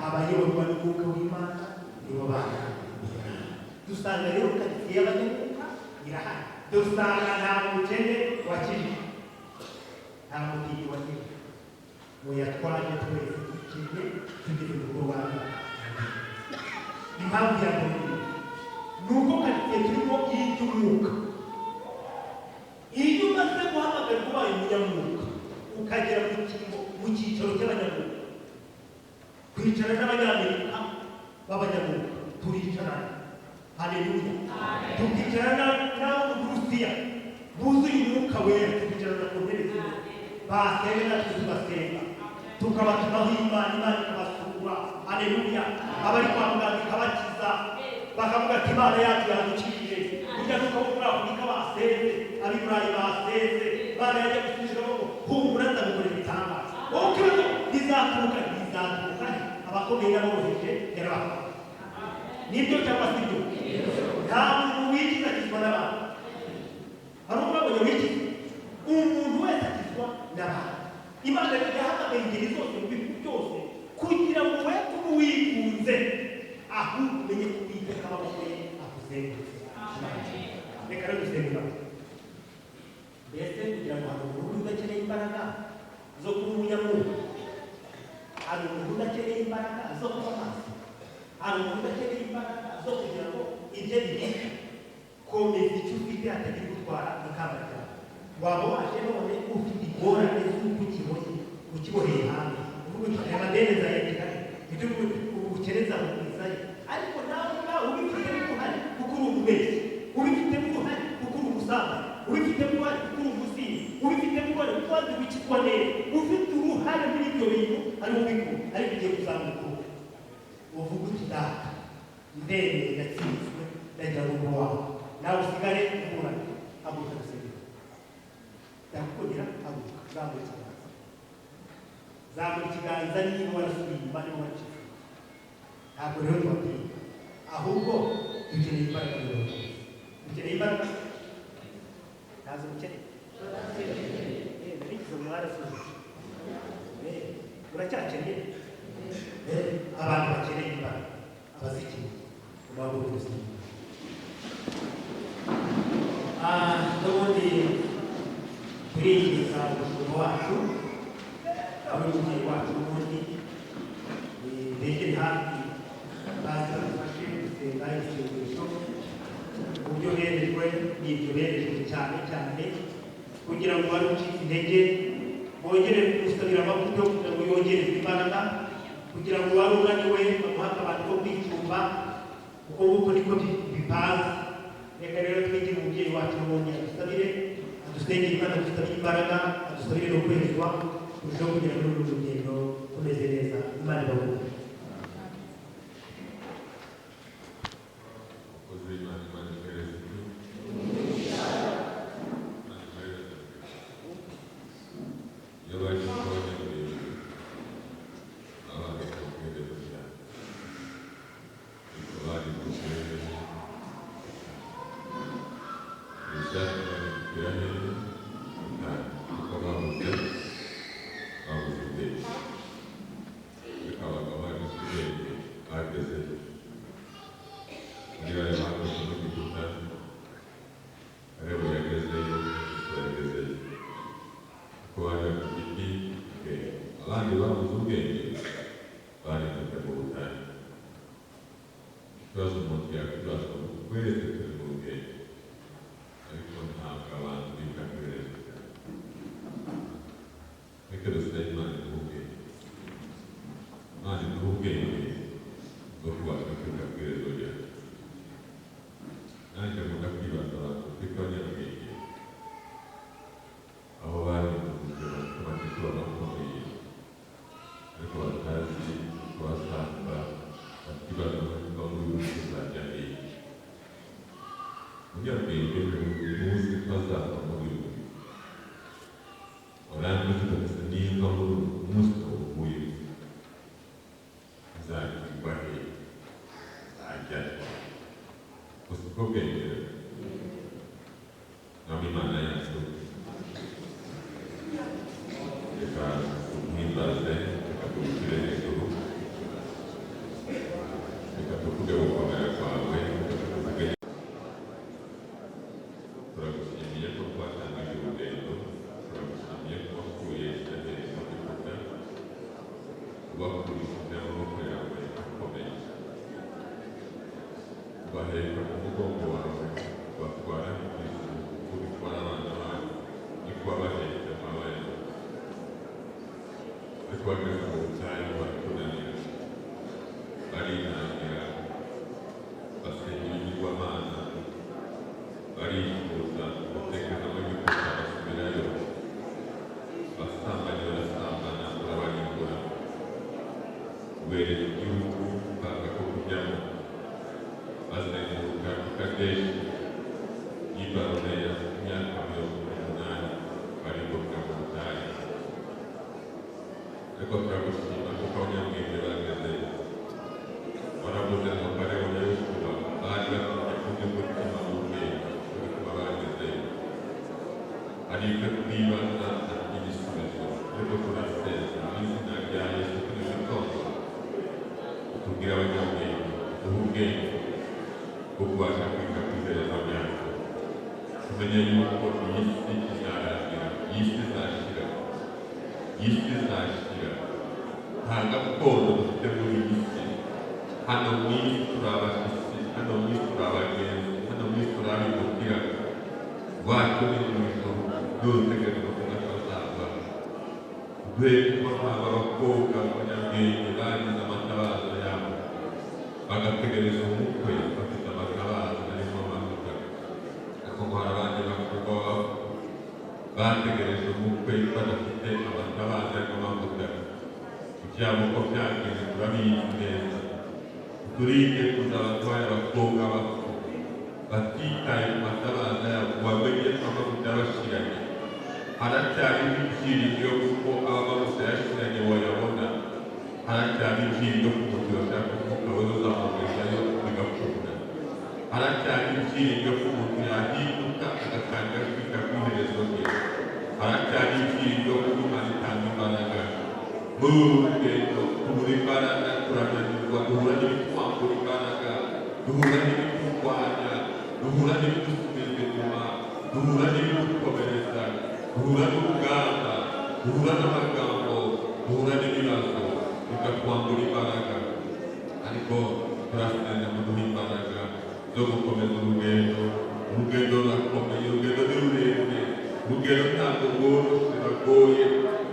Speaker 1: Abayoborwa n'Umwuka w'Imana nibo bana. Dusanga rero karitsiye y'abanyamwuka irahari. Dusanga nta mukene wakijijwe, nta mutindi wakijijwe. Oya, twaje twese dukennye, tugeze mu rugo rwa. Impamvu ya mbere ni uko karitsiye turimo y'iby'umwuka. Iyo umaze guhamagarwa, ubaye umunyamwuka, ukagera mu cyimbo, mu cyicaro cy'abanyamwuka, kwicara n'Abanyamerika b'abanyamwuka, turicarana. Haleluya! Tukicarana n'abo mu Burusiya buzuye Umwuka Wera, tukicarana ku ntebe zimwe, basenga natwe tugasenga, tukabatumaho Imana, Imana ikabasura. Haleluya! Abari kwa muganga ikabakiza, bakavuga ati: "Imana yacu yadukijije." Burya nuko abo muri Afurika basenze, ab'i Burayi basenze, Imana yajya gusubizamo ngo: "Humura, nzagukorera ibitangaza." Wowe ikibazo bizaturuka, bizaturuka he? Abakomeye n'aboroheje yarabahaye. Nibyo cyangwa si byo? Nta muntu wikiza akizwa n'abantu. Hari umwabonye wikiza? Umuntu wese akizwa n'abantu. Imana yahamagaye ingeri zose mu bihugu byose kugira ngo we kuba wigunze, ahubwo umenye ko Uwiteka amaboko ye akuzengurutse. Reka rero dusenge Imana. Mbere. Mbese kugira ngo hari umuntu udakeneye imbaraga zo kuba umunyamwuka? Hari umuntu udakeneye imbaraga zo kuba maso? Hari umuntu udakeneye imbaraga zo kugira ngo ibyo bibike? Komeza icyo ufite, hatagira gutwara ikamba ryawe. Waba waje none ufite ingorane z'uko ukiboshye, ukiboheye hanze, uvuga uti: "Aya madeni nzayagira, ibyo ubukene nzabugwizayo." Ariko nawe ubwawe ubifitemo uruhare kuko uri umubeshyi, ubifitemo uruhare kuko uri umusambanyi, ubifitemo uruhare kuko uri umusinzi, ubifitemo uruhare kuko wanze gukizwa neza. Ufite uruhare muri ibyo bintu, ari ubikora, ariko ugiye kuzamuka uvuga uti: "Data, ndemeye, ndatsinzwe, ndagira ngo ngo wawe nawe usigare uburane." Haguruka dusengere. Ndakukundira. Haguruka, zamura ikiganza, zamura ikiganza niba warasubiye inyuma, niba waracitse. Ntabwo rero tubabwiye, ahubwo dukeneye imbaraga. Rero dukeneye imbaraga. Ntazo mukeneye? Narigize mwarasubije. Muracyakeneye? Abantu bakeneye imbaraga, abazikeneye, mubahaguruke dusenge. N'ubundi turinjiza umushumba wacu, ari umubyeyi wacu. N'ubundi begere hafi, baze badufashe gusenga isengesho. Mu byo berejwe, n'ibyo berejwe cyane cyane kugira ngo wari ucitse intege bongere kumusabira amavuta yo kugira ngo yongerezwe imbaraga, kugira ngo wari unaniwe bamuhe akabati ko kwicumba. Uko nguko niko bipanze. Reka rero twegere umubyeyi wacu, n'ubundi adusabire, adusengere Imana, adusabire imbaraga, adusabire no kwezwa, turusheho kugera muri uru rugendo tumeze neza. Imana ibahe.
Speaker 5: Umukozi w'Imana, Imana imuhereze ijuru. Imana imuhereze ijuru. Iyo baje kuba abanyamurenge, baba bazi ku iherezo ryabo, ariko bari buhere ibishaka babikira hehe butayu, kuko babuze ubwenge. Ariko abagabo bari bafite ubwenge bagezeyo muri bariya bakoze muri Egiputa. Ariko yagezeyo, Yosuwa yagezeyo kuko bari bafite iki? Ubwenge. Abandi babuze ubwenge, barindutse mu butayu. Ikibazo umuntu yakwibaza ngo twese turi mu rugendo, ariko ntabwo abantu biga ku iherezo ryabo. Reka dusabe Imana iduhe ubwenge, Imana iduhe ubwenge bwo kubasha kwiga ku iherezo ryacu. Nanjye nkunda kwibaza abantu twitwa abanyabwenge aho bari mu buzima, bafite bakomeye ariko batazi kubasanga, bakibaza ngo muri ubu tuzajya hehe? Umunyabwenge muzi ko azava muri ubu, warangiza ukabaza nimba muri ubu munsi uvuye nzagirwa hehe, nzajya he? Gusa ubwo bwenge. Mwami Imana yacu, reka tuguhimbaze, reka tugushyire hejuru, reka tuvuge gukomera kwawe, reka tuvuge. Turagushimiye ko twatangije urugendo, turagushimiye ko wakuye Israheli mu Egiputa, ubakurishije amaboko yawe akomeye, ubaheka mu mugongo wawe, ubatwara nk'ijuru uko bitwara abana banyu, niko wabahetse amababa yawe. Ariko bageze mu butayu barakunanira, barinangira, basenga ibigirwamana, barifuza umutekano w'Egiputa, basubirayo. Abasambanyi barasambana, urabarimbura, ubereka igihugu banga ko kujyamo, bazenguruka i Kadeshi y'i Baruneya imyaka 80, barimbuka mu butayu. Ariko turagushima kuko abanyabwenge bagezeyo. Waravuze ngo Kalebu na Yosuwa bari bafite umutima w'ubwenge, bituma bagezeyo. Hari ibyo twibaza igisubizo, ariko turasenga mu izina rya Yesu kuri gitondo, utubwire abanyabwenge, duhe ubwenge bwo kubasha kwiga ku iherezo ryacu, tumenye yuko iyi si izarangira. Iyi si izashira, iyi si izashira. Nta gakondo dufite muri iyi si. Hano mu isi turi abashyitsi, hano mu isi turi abagenzi, hano mu isi turi abimukira. Iwacu ni mu ijuru, n'uruteganiro ko natazava. Duhe kuba nk'aba bakobwa b'abanyabwenge bagize amatabaza yabo, bagategereza umukwe bafite amatabaza arimo amavuta. Ariko ngo hari abandi bakobwa bategereje umukwe badafite amatabaza arimo amavuta. Ibyabo uko byagenze turabizi neza. Turinde kuzaba twaye abakobwa bapfu batitaye ku matabaza yabo, ngo bamenye ko amavuta yabashiranye. Haracyariho ibyiringiro kuko aba amavuta yashiranye wayabona. Haracyari ibyiringiro ku muntu washaka umwuka wera uzamugezayo bigakunda. Haracyari ibyiringiro ko umuntu yahinduka agatangira kwita ku iherezo rye. Haracyari ibyiringiro ko Imana itanga imbaraga. Muri uru rugendo tubura imbaraga, turananirwa, duhura n'ibitwambura imbaraga, duhura n'ibiturwanya, duhura n'ibidusubiza inyuma, duhura n'ibidukomeretsa, duhura n'urugamba, duhura n'amagambo, duhura n'ibibazo bikatwambura imbaraga. Ariko turasenga muduha imbaraga zo gukomeza urugendo. Urugendo rurakomeye, urugendo ni rurerure, urugendo ntabwo rworoshye, ruragoye.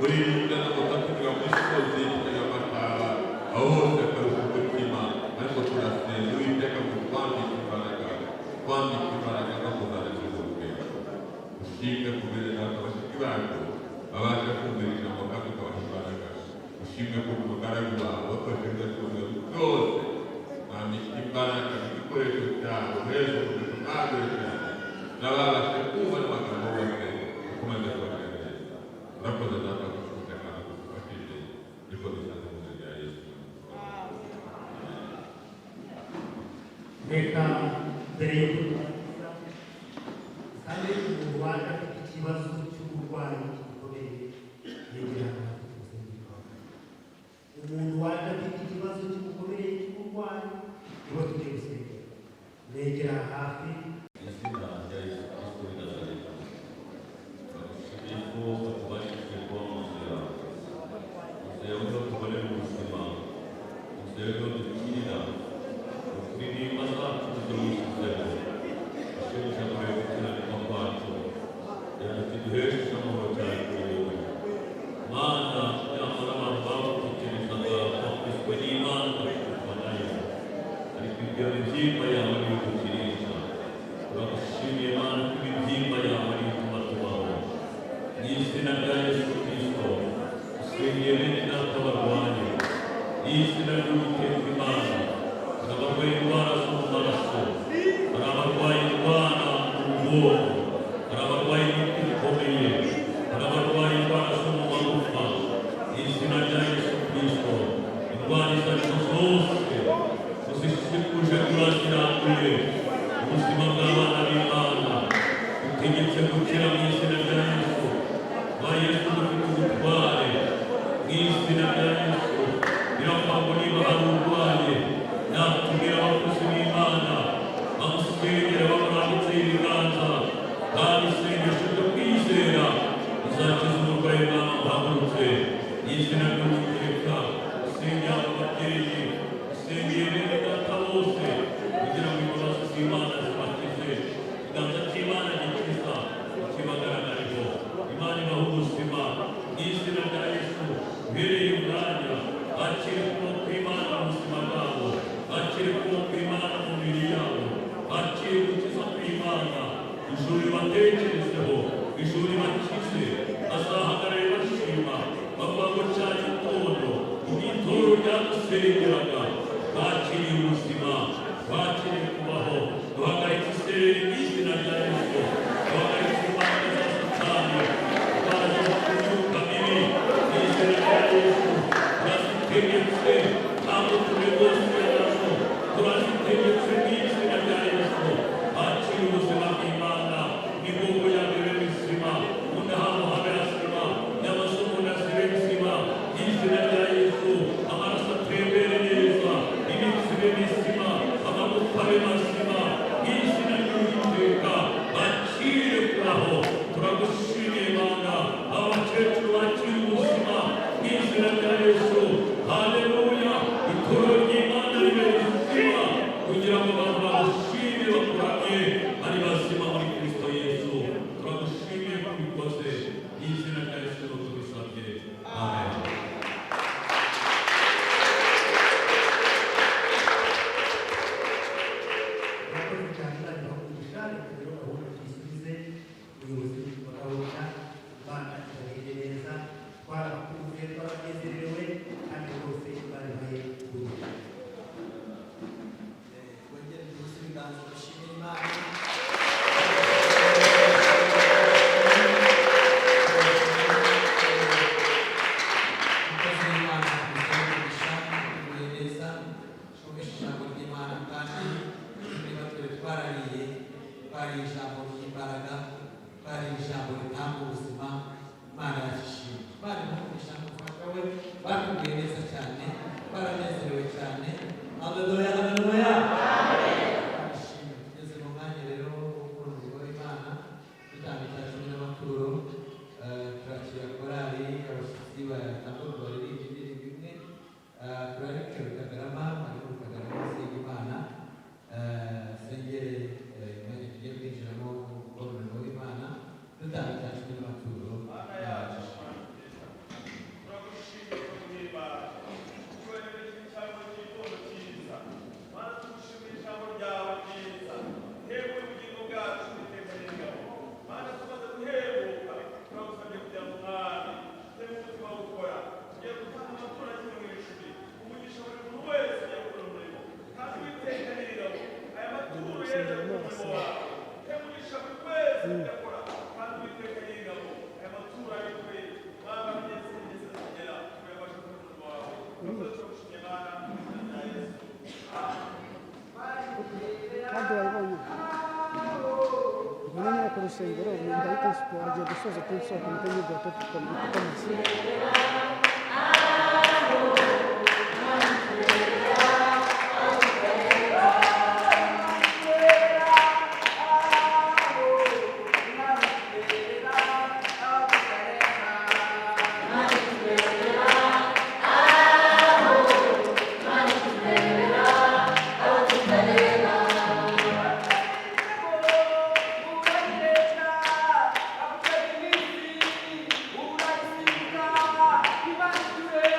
Speaker 5: Muri rinda n'amata tunyura mu misozi y'amataba, aho hose akarusha umutima. Ariko turasenga Uwiteka ngo twambike imbaraga, twambike imbaraga no kuzarangiza urugendo. Ushimwe kubera natwe abashyitsi bacu babasha kumvira ijambo kandi ukabaha imbaraga. Ushimwe ko umugaragu wawe wakoresheje icyubahiro byose, mwambika imbaraga igikoresho cyawe, uheze umugisha mwagure cyane n'ababashe kumva n'amagambo bose, ukomeze kubagira neza. Urakoze Data kutukuza kandi kudufashije, niko dusanze mu izina rya Yesu.
Speaker 1: Reka mbere yo kurangiza kandi umuntu waje afite ikibazo cy'uburwayi gikomeye yegera hano hafi tumusengere. Umuntu waje afite ikibazo cy'ubukomere cy'uburwayi nibo tugiye gusengera, negera hafi.
Speaker 7: Izina rya Yesu Kristo w'i Nazareti, turagushimiye ko watubashije kuba mu nzu yawe. Inzu yawe niho tubonera ubuzima, inzu yawe niho dukirira, uturirimba zacu nizo wishyizeho. Ushegesha kureba gukiranirwa kwacu, kugira ngo tuduheshe amahoro cyane kuri wowe. Mana, nyamara abantu bagutekerezaga bakubiswe n'Imana bakubitwa nayo, ariko ibyo mibyimba yawe niyo dukirisha. Turagushimiye Mana ko imibyimba yawe ariyo ituma tubaho. Mu izina rya Yesu Kristo, usengeye bene data barwaye. Mu izina ry'Uwiteka Imana, hari abarwaye indwara zo mu maraso, hari abarwaye indwara mu bwonko, hari abarwaye imitsi ikomeye, hari abarwaye indwara zo mu magufa. Mu izina rya Yesu Kristo, indwara izo ari zo zose tuzishikuje, turaziranguye. Ubuzima bw'abana b'Imana utegetse gukira mu izina rya Yesu. Rwa Yesu dufite ubutware mu izina rya Yesu. Biravuga ngo niba hari urwaye natumira abakozi b'Imana bamusengera bamurambitseho ibiganza, kandi isengesho ryo kwizera rizakiza umurwayi bwawe. Uhagurutse mu izina ry'Uwiteka, usengera abo babyeyi, usengeye bene data bose, kugira ngo imbabazi z'Imana zibakize, ikiganza cy'Imana gikiza kibagaragareho. Imana ibaha ubuzima mu izina rya Yesu. Uhereye umwanya bakire ukuboko kw'Imana mu buzima bwabo, bakire ukuboko kw'Imana mu mibiri yabo, bakire gukiza kw'Imana. Ijuru ribatekerezeho, ijuru ribakize, bazahagarare bashima bavuga ngo cya gitondo ubwo ryadusengeraga bakiriye ubuzima, bakiriye kubaho. Duhagaritse isereri mu izina rya Yesu, duhagaritse imbaraga za Satani, indwara ziva ku myuka mibi mu izina rya Yesu. Turazitegetse, ntabwo tunegosiye nazo, turazitegetse mu izina rya Yesu. Bakiriye ubuzima bw'Imana, imigongo yabo ibe mizima, mu nda habo habe hazima, n'amaso mu nda zibe bizima mu izina rya Yesu. Amaraso atembere neza.
Speaker 8: Ijambo ritanga ubuzima. Imana yashimye, Imana imugisha n'umufasha we. Batubwiye neza cyane, baranezerewe cyane. Haleluya, haleluya. Ishimwe. Tugeze mu mwanya rero wo gukora umurimo w'Imana, dutanga icya cumi n'amaturo. Turakira korali, abashyitsi batambuka baririmba indirimbo imwe. Turareke Rutagarama, ariko Rutagarama asenga Imana. Sengere umwanya tugiye kwinjiramo wo gukora umurimo w'Imana, dutanga icya cumi n'amaturo.
Speaker 3: Mana yacu, turagushimiye kuguhimbaza, tukuremerera icyambo cy'igitondo cyiza. Mana, tugushimira ijambo ryawe ryiza, hembura ubugingo bwacu iteka n'ingabo. Mana, tumaze guhembuka, turagusabye kugira ngo Mwami uteme umutima wo gukora. Tugiye gutanga amaturo ya kimwe mu icumi, umugisha buri muntu wese ugiye gukora umurimo, kandi Uwiteka n'ingabo, aya maturo yeze ku murimo wawe, umugisha buri wese ujya akora, kandi Uwiteka n'ingabo, aya maturo abikwe Mwami ageze igeze kugera uyabashe gukora umurimo wawe. Urakoze, turagushimye Mana, mu izina rya Yesu.
Speaker 9: Kandi wabibonye nyine ku rusengero ndahita agiye gusoza kunsohoka mpita nyibwira ko tukomeza.
Speaker 4: Imana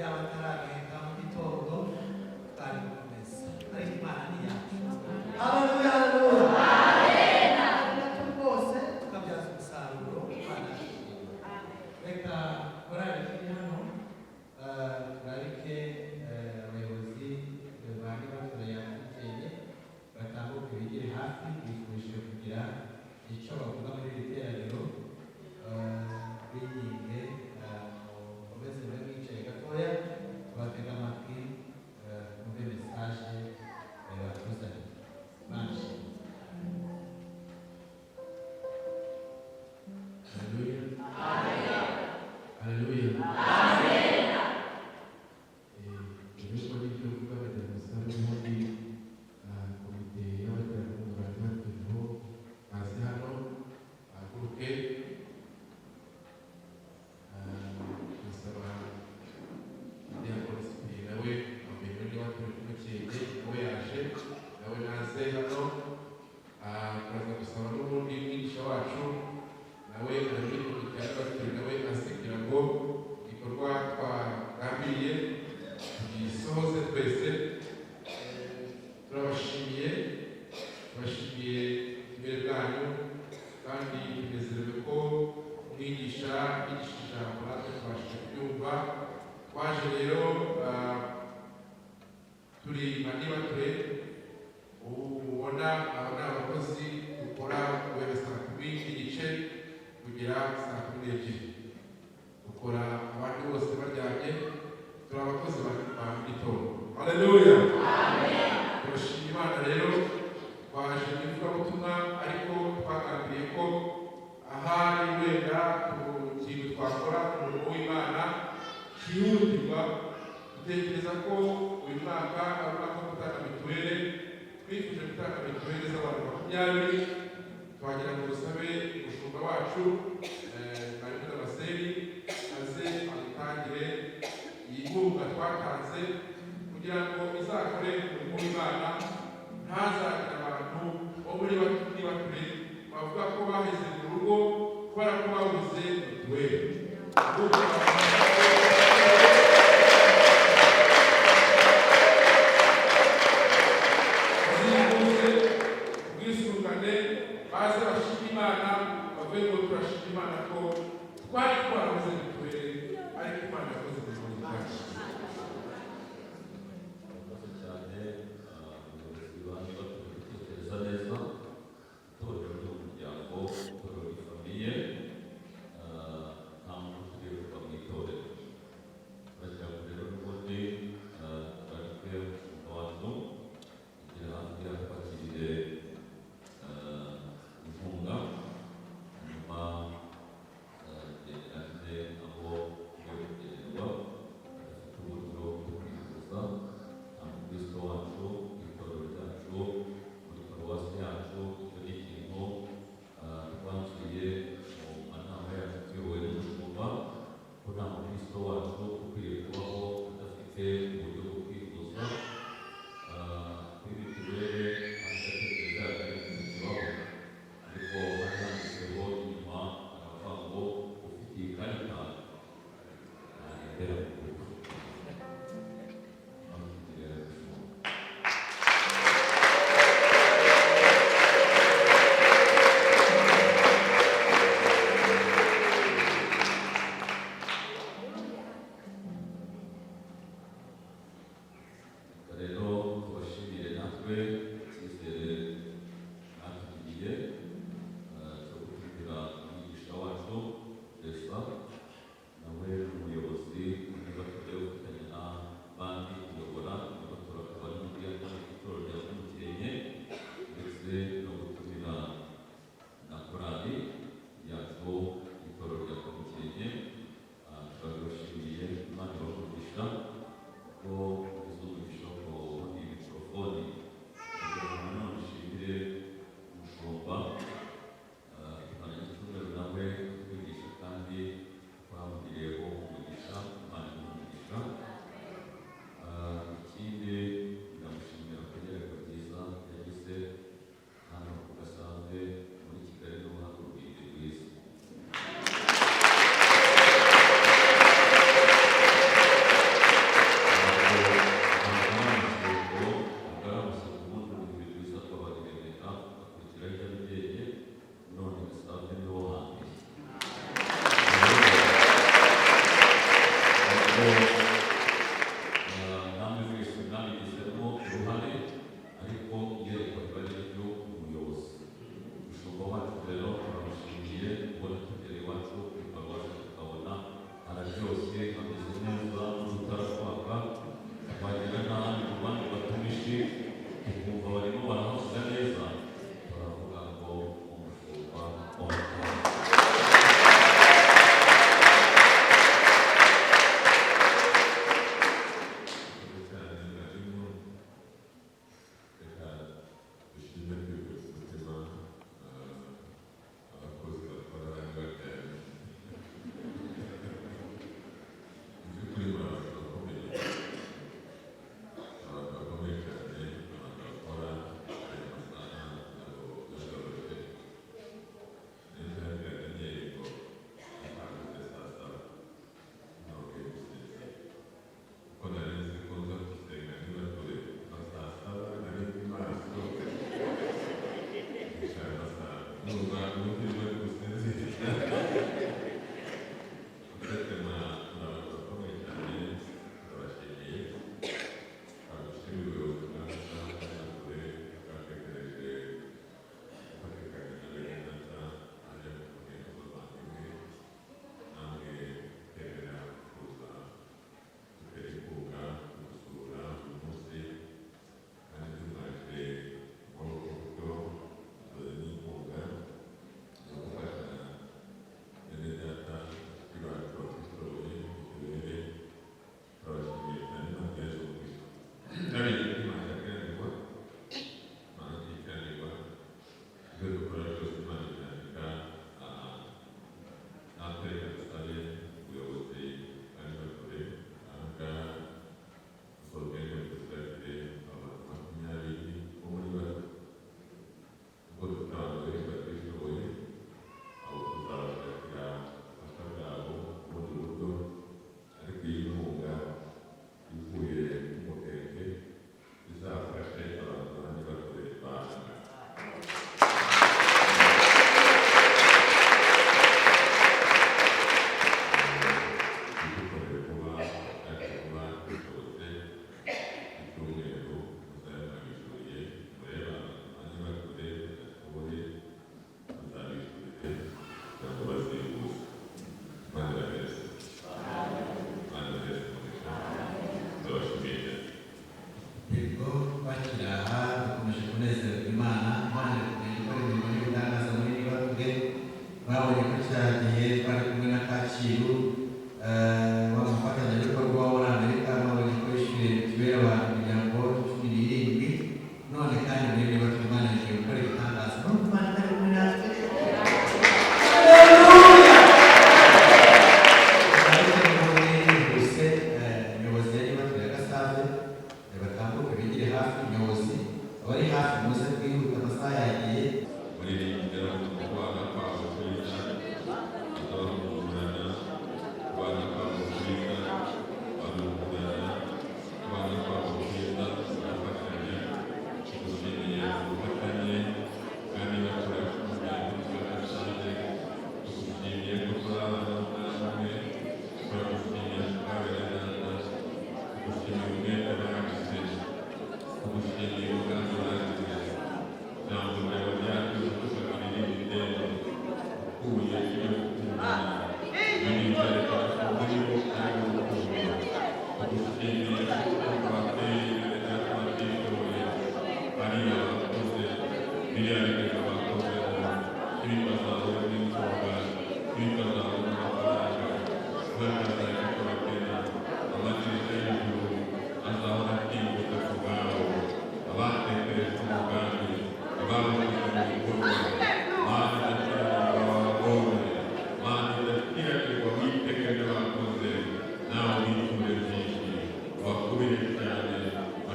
Speaker 8: Yaba ataragahe ka mu gitondo twari gukomeza, ariko Imana ni iyacu. Haleluya, haleluya. Natwe rwose tukabyaza umusaruro. Imana ishimwe. Reka korali turi hano, turarike abayobozi bari batureye bukeye batambuke bigire hafi. Bifuje kugira icyo bavuga muri iri teraniro. Binginge mukomeze mube mwicaye gatoya, tubatege amatwi, twumve message batuzaniye. Imana ishimwe.
Speaker 10: Haleluya. Haleluya. Ibigo by'igihugu by'abanyarwanda n'ubundi komite y'abaterankunga bari batuyeho baze hano bahaguruke. Turasaba Diakoni Cyprien, nawe wamenye niba turi kumukenge, nawe yaje, nawe naze hano. Turaza gusaba n'ubundi mwigisha wacu, nawe ari muri komite y'abatuye, nawe aze kugira ngo igikorwa twagambiriye tugisohoze twese. Turabashimiye, tubashimiye imbere bwanyu, kandi tunezerewe ko umwigisha yigisha ijambo natwe tubashije kuryumva. Twaje rero turi manibature. Ubu mubona aba ni abakozi dukora guhera 10:30 kugera 12:00, dukora abandi bose baryamye. Turi abakozi ba mu gitondo. Haleluya. Turashima Imana rero. Twaje mu ivugabutumwa, ariko twagambiriye ko ahari wenda ku kintu twakora umurimo w'Imana cyihutirwa. Dutekereza ko uyu mwaka ari umwaka wo gutanga mituweli. Twifuje gutanga mituweli z'abantu 20. Twagira ngo dusabe umushumba wacu mwarimu Damascene aze adutangire iyi nkunga twatanze kugira ngo izakore umurimo w'Imana, ntazagire abantu bo muri Nibature bavuga ko baheze mu rugo kubera ko babuze mituweli. Zivuze ubwisungane, baze bashima Imana, bavuye ngo turashima Imana ko twari twarabuze mituweli, ariko Imana yakoze mu buzima bwacu.
Speaker 7: Murakoze cyane.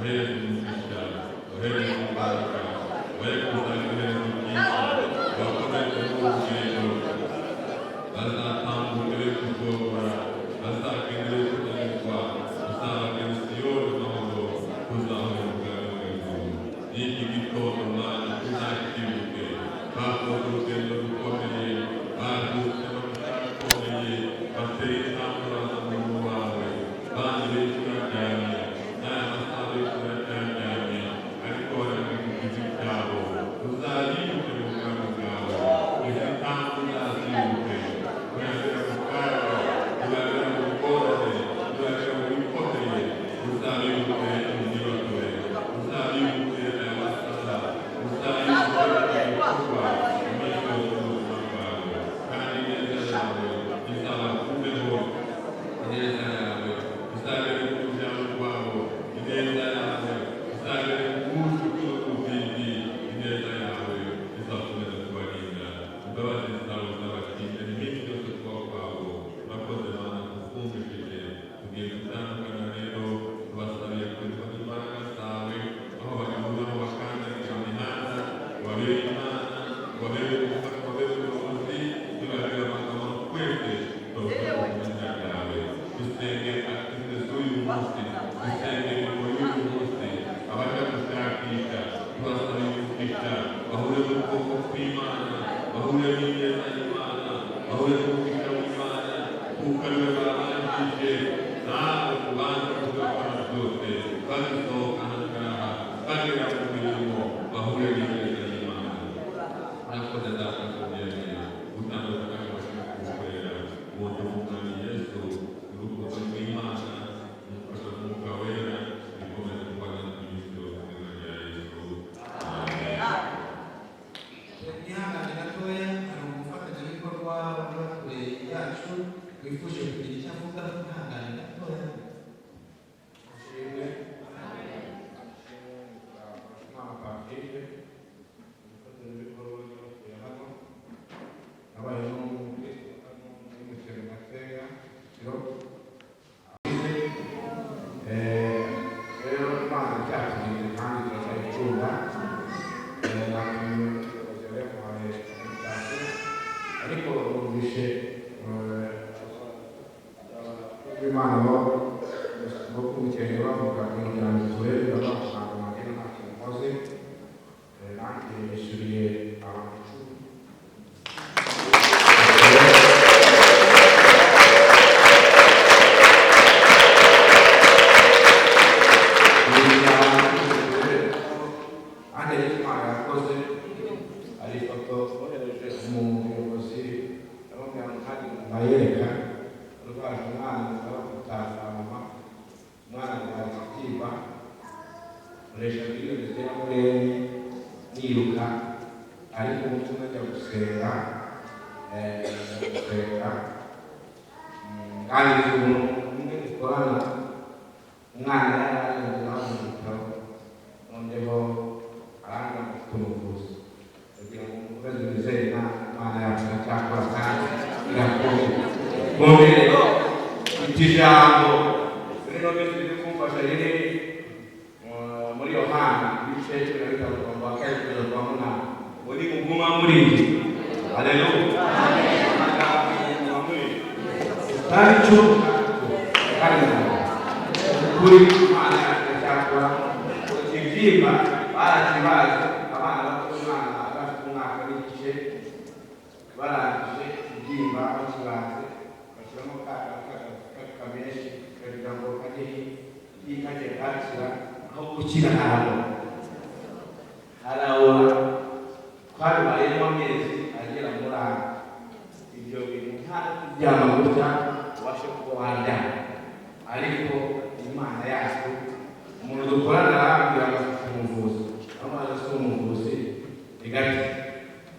Speaker 5: Ubahereze umugisha, ubahereze imbaraga, ubahe kuzagira iherezo ryiza, ubakomeze n'urugendo, bazatambukire kugora, bazagendere kunanirwa, uzabageza Siyoni amahoro, tuzahora ubwami mu ijuru. N'iki gitondo Mana tuzakibuke, bakoze urugendo rukomeye, babyutse amasaha akomeye, bateye intambwe baza mu rugo wawe, bandi benshi baryamye, n'aya masaha benshi bararyamye, ariko barangije ku giti cyabo, uzabibuke mu bwami bwawe, izi ntambwe uzazibuke, uragera mu kaga, uragera mu ngorane, uragera mu bikomeye, uzabibuke imyibatire, uzabibuke aya masaha, uzabibuke ibikorwa, iminsi yose y'ubuzima bwawe, kandi ineza yawe izabakumeho, ineza yawe izagere ku rubyaro rwabo, ineza yawe izagere ku buzukuru n'ububindi, ineza yawe izakomeza kubarinda, imbabazi zawe zabakinze iminsi yose kubaho kwabo. Urakoze Mana kutwumvishije, tugiye gutandukana rero, tubasabiye kurizwa n'imbaraga zawe, aho banyura aho bakandagira imihanda, ubabere Imana, ubabere umufasha, ubabere umuyobozi, nibabere amagambo twese turabasaba mu izina ryawe. Dusenge activite z'uyu munsi, dusenge imirimo y'uyu munsi, abaja gushakisha, tubasaba imigisha, bahure n'ukuboko kw'Imana, bahure n'ineza y'Imana, bahure n'umugisha w'Imana, kuko ari we babanjije, nawe ubanza kuzakora byose, bagisohoka aha ngaha, bagera mu mirimo, bahure n'ineza y'Imana. Murakoze Data kubyemeye, gutandukana n'abashaka ubuntu bw'Umwami Yesu, urukundo rw'Imana, umufasha w'Umwuka Wera, bikomeze kubana iminsi yose mu izina rya Yesu. Amen.
Speaker 8: Mwihangane gatoya, hari umufatanyabikorwa w'abaturage yacu wifuje kugira icyo avuga, mwihangane gatoya.
Speaker 10: Ishimwe. Ishimwe Mwana Patrick, umufatanyabikorwa w'abatuye hano. Nabaye n'umukristo hano muri Mukenke Gatenga, Kicukiro. Rero Imana icyaturinze kandi turacyayikunda. Natumiwe umuyobozi yari yamuhaye invitation, ariko numvise Imana bo bo kumukenge bavuga kugira ngo turebe bavuga ngo nagende nta kintu nkoze. Nanjye nishyuriye abantu 10. Nanjye icyo Imana yakoze, hari ifoto bohereje umuyobozi, aramubwira ngo ntagire umuntu ayereka, urwaje umwana ndabakutaza mama, umwana arwaye ikibyimba, nkoresha miliyoni zigera muri enye niruka, ariko umunsi umwe njya gusenga, njya gusenga, kandi umuntu umwe dukorana, umwana yari arembye nawe mu bitaro, noneho arambwira ngo mfite umuvuzi, kugira ngo mukomeze mwizere Imana, Imana yacu iracyakora kandi irakomeye. Mwongere iti jambo rino minsi riri kumfasha riri muri Yohana ibice 15 umurongo wa 2 kugeza ku wa 8, muri muguma muri njye. Haleluya. Amagambo muguma muri njye. Tutari cyo kandi kuri Imana yacu iracyakora. Ikibyimba barakibaze abana bato, umwana afite umwaka n'igice, barangije ikibyimba bakibaze bashyiramo kameshi kugira ngo kajye kajye kakira, aho gukira harabora harabora. Twabibayemo amezi agera muri ane, ibyo bintu nta no kuryama gutya ubashe kuba waryama, ariko Imana yacu, umuntu dukorana arambwira ngo afite umuvuzi, amazi si umuvuzi ni gake,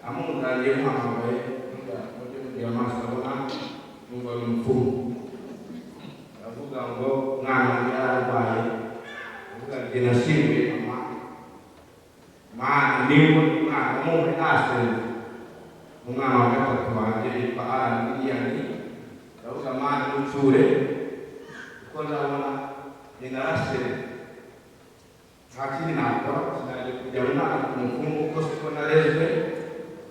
Speaker 10: amunganiye muhamagaye mujye mugira amaso abona, numva ni umupfumu, aravuga ngo umwana wanjye yararwaye, aravuga ngo nashimwe mama, Mana niba umwana mumpe nasenze, umwana wa gatatu wanjye yitwa Alan William, ndavuga Mana mucyure, kuko ndabona ni narasenze. Nta kindi nakora, sinajya kujya umwana ku mupfumu kuko siko narezwe.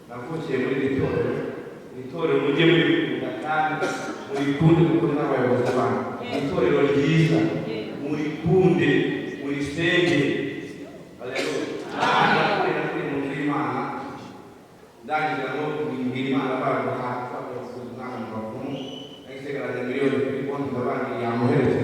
Speaker 10: Navukiye muri iri torero. Iri torero mujye murikunda kandi murikunde kuko n'abayobozi banyu. Ni itorero ryiza, murikunde, murisenge. Haleluya. Nakuriye mu nzu y'Imana, ndangiza no kubwira Imana baramuha umwana mu bapfumu, nasigaranye miliyoni kuri konti, ndabangi yamuherekeza.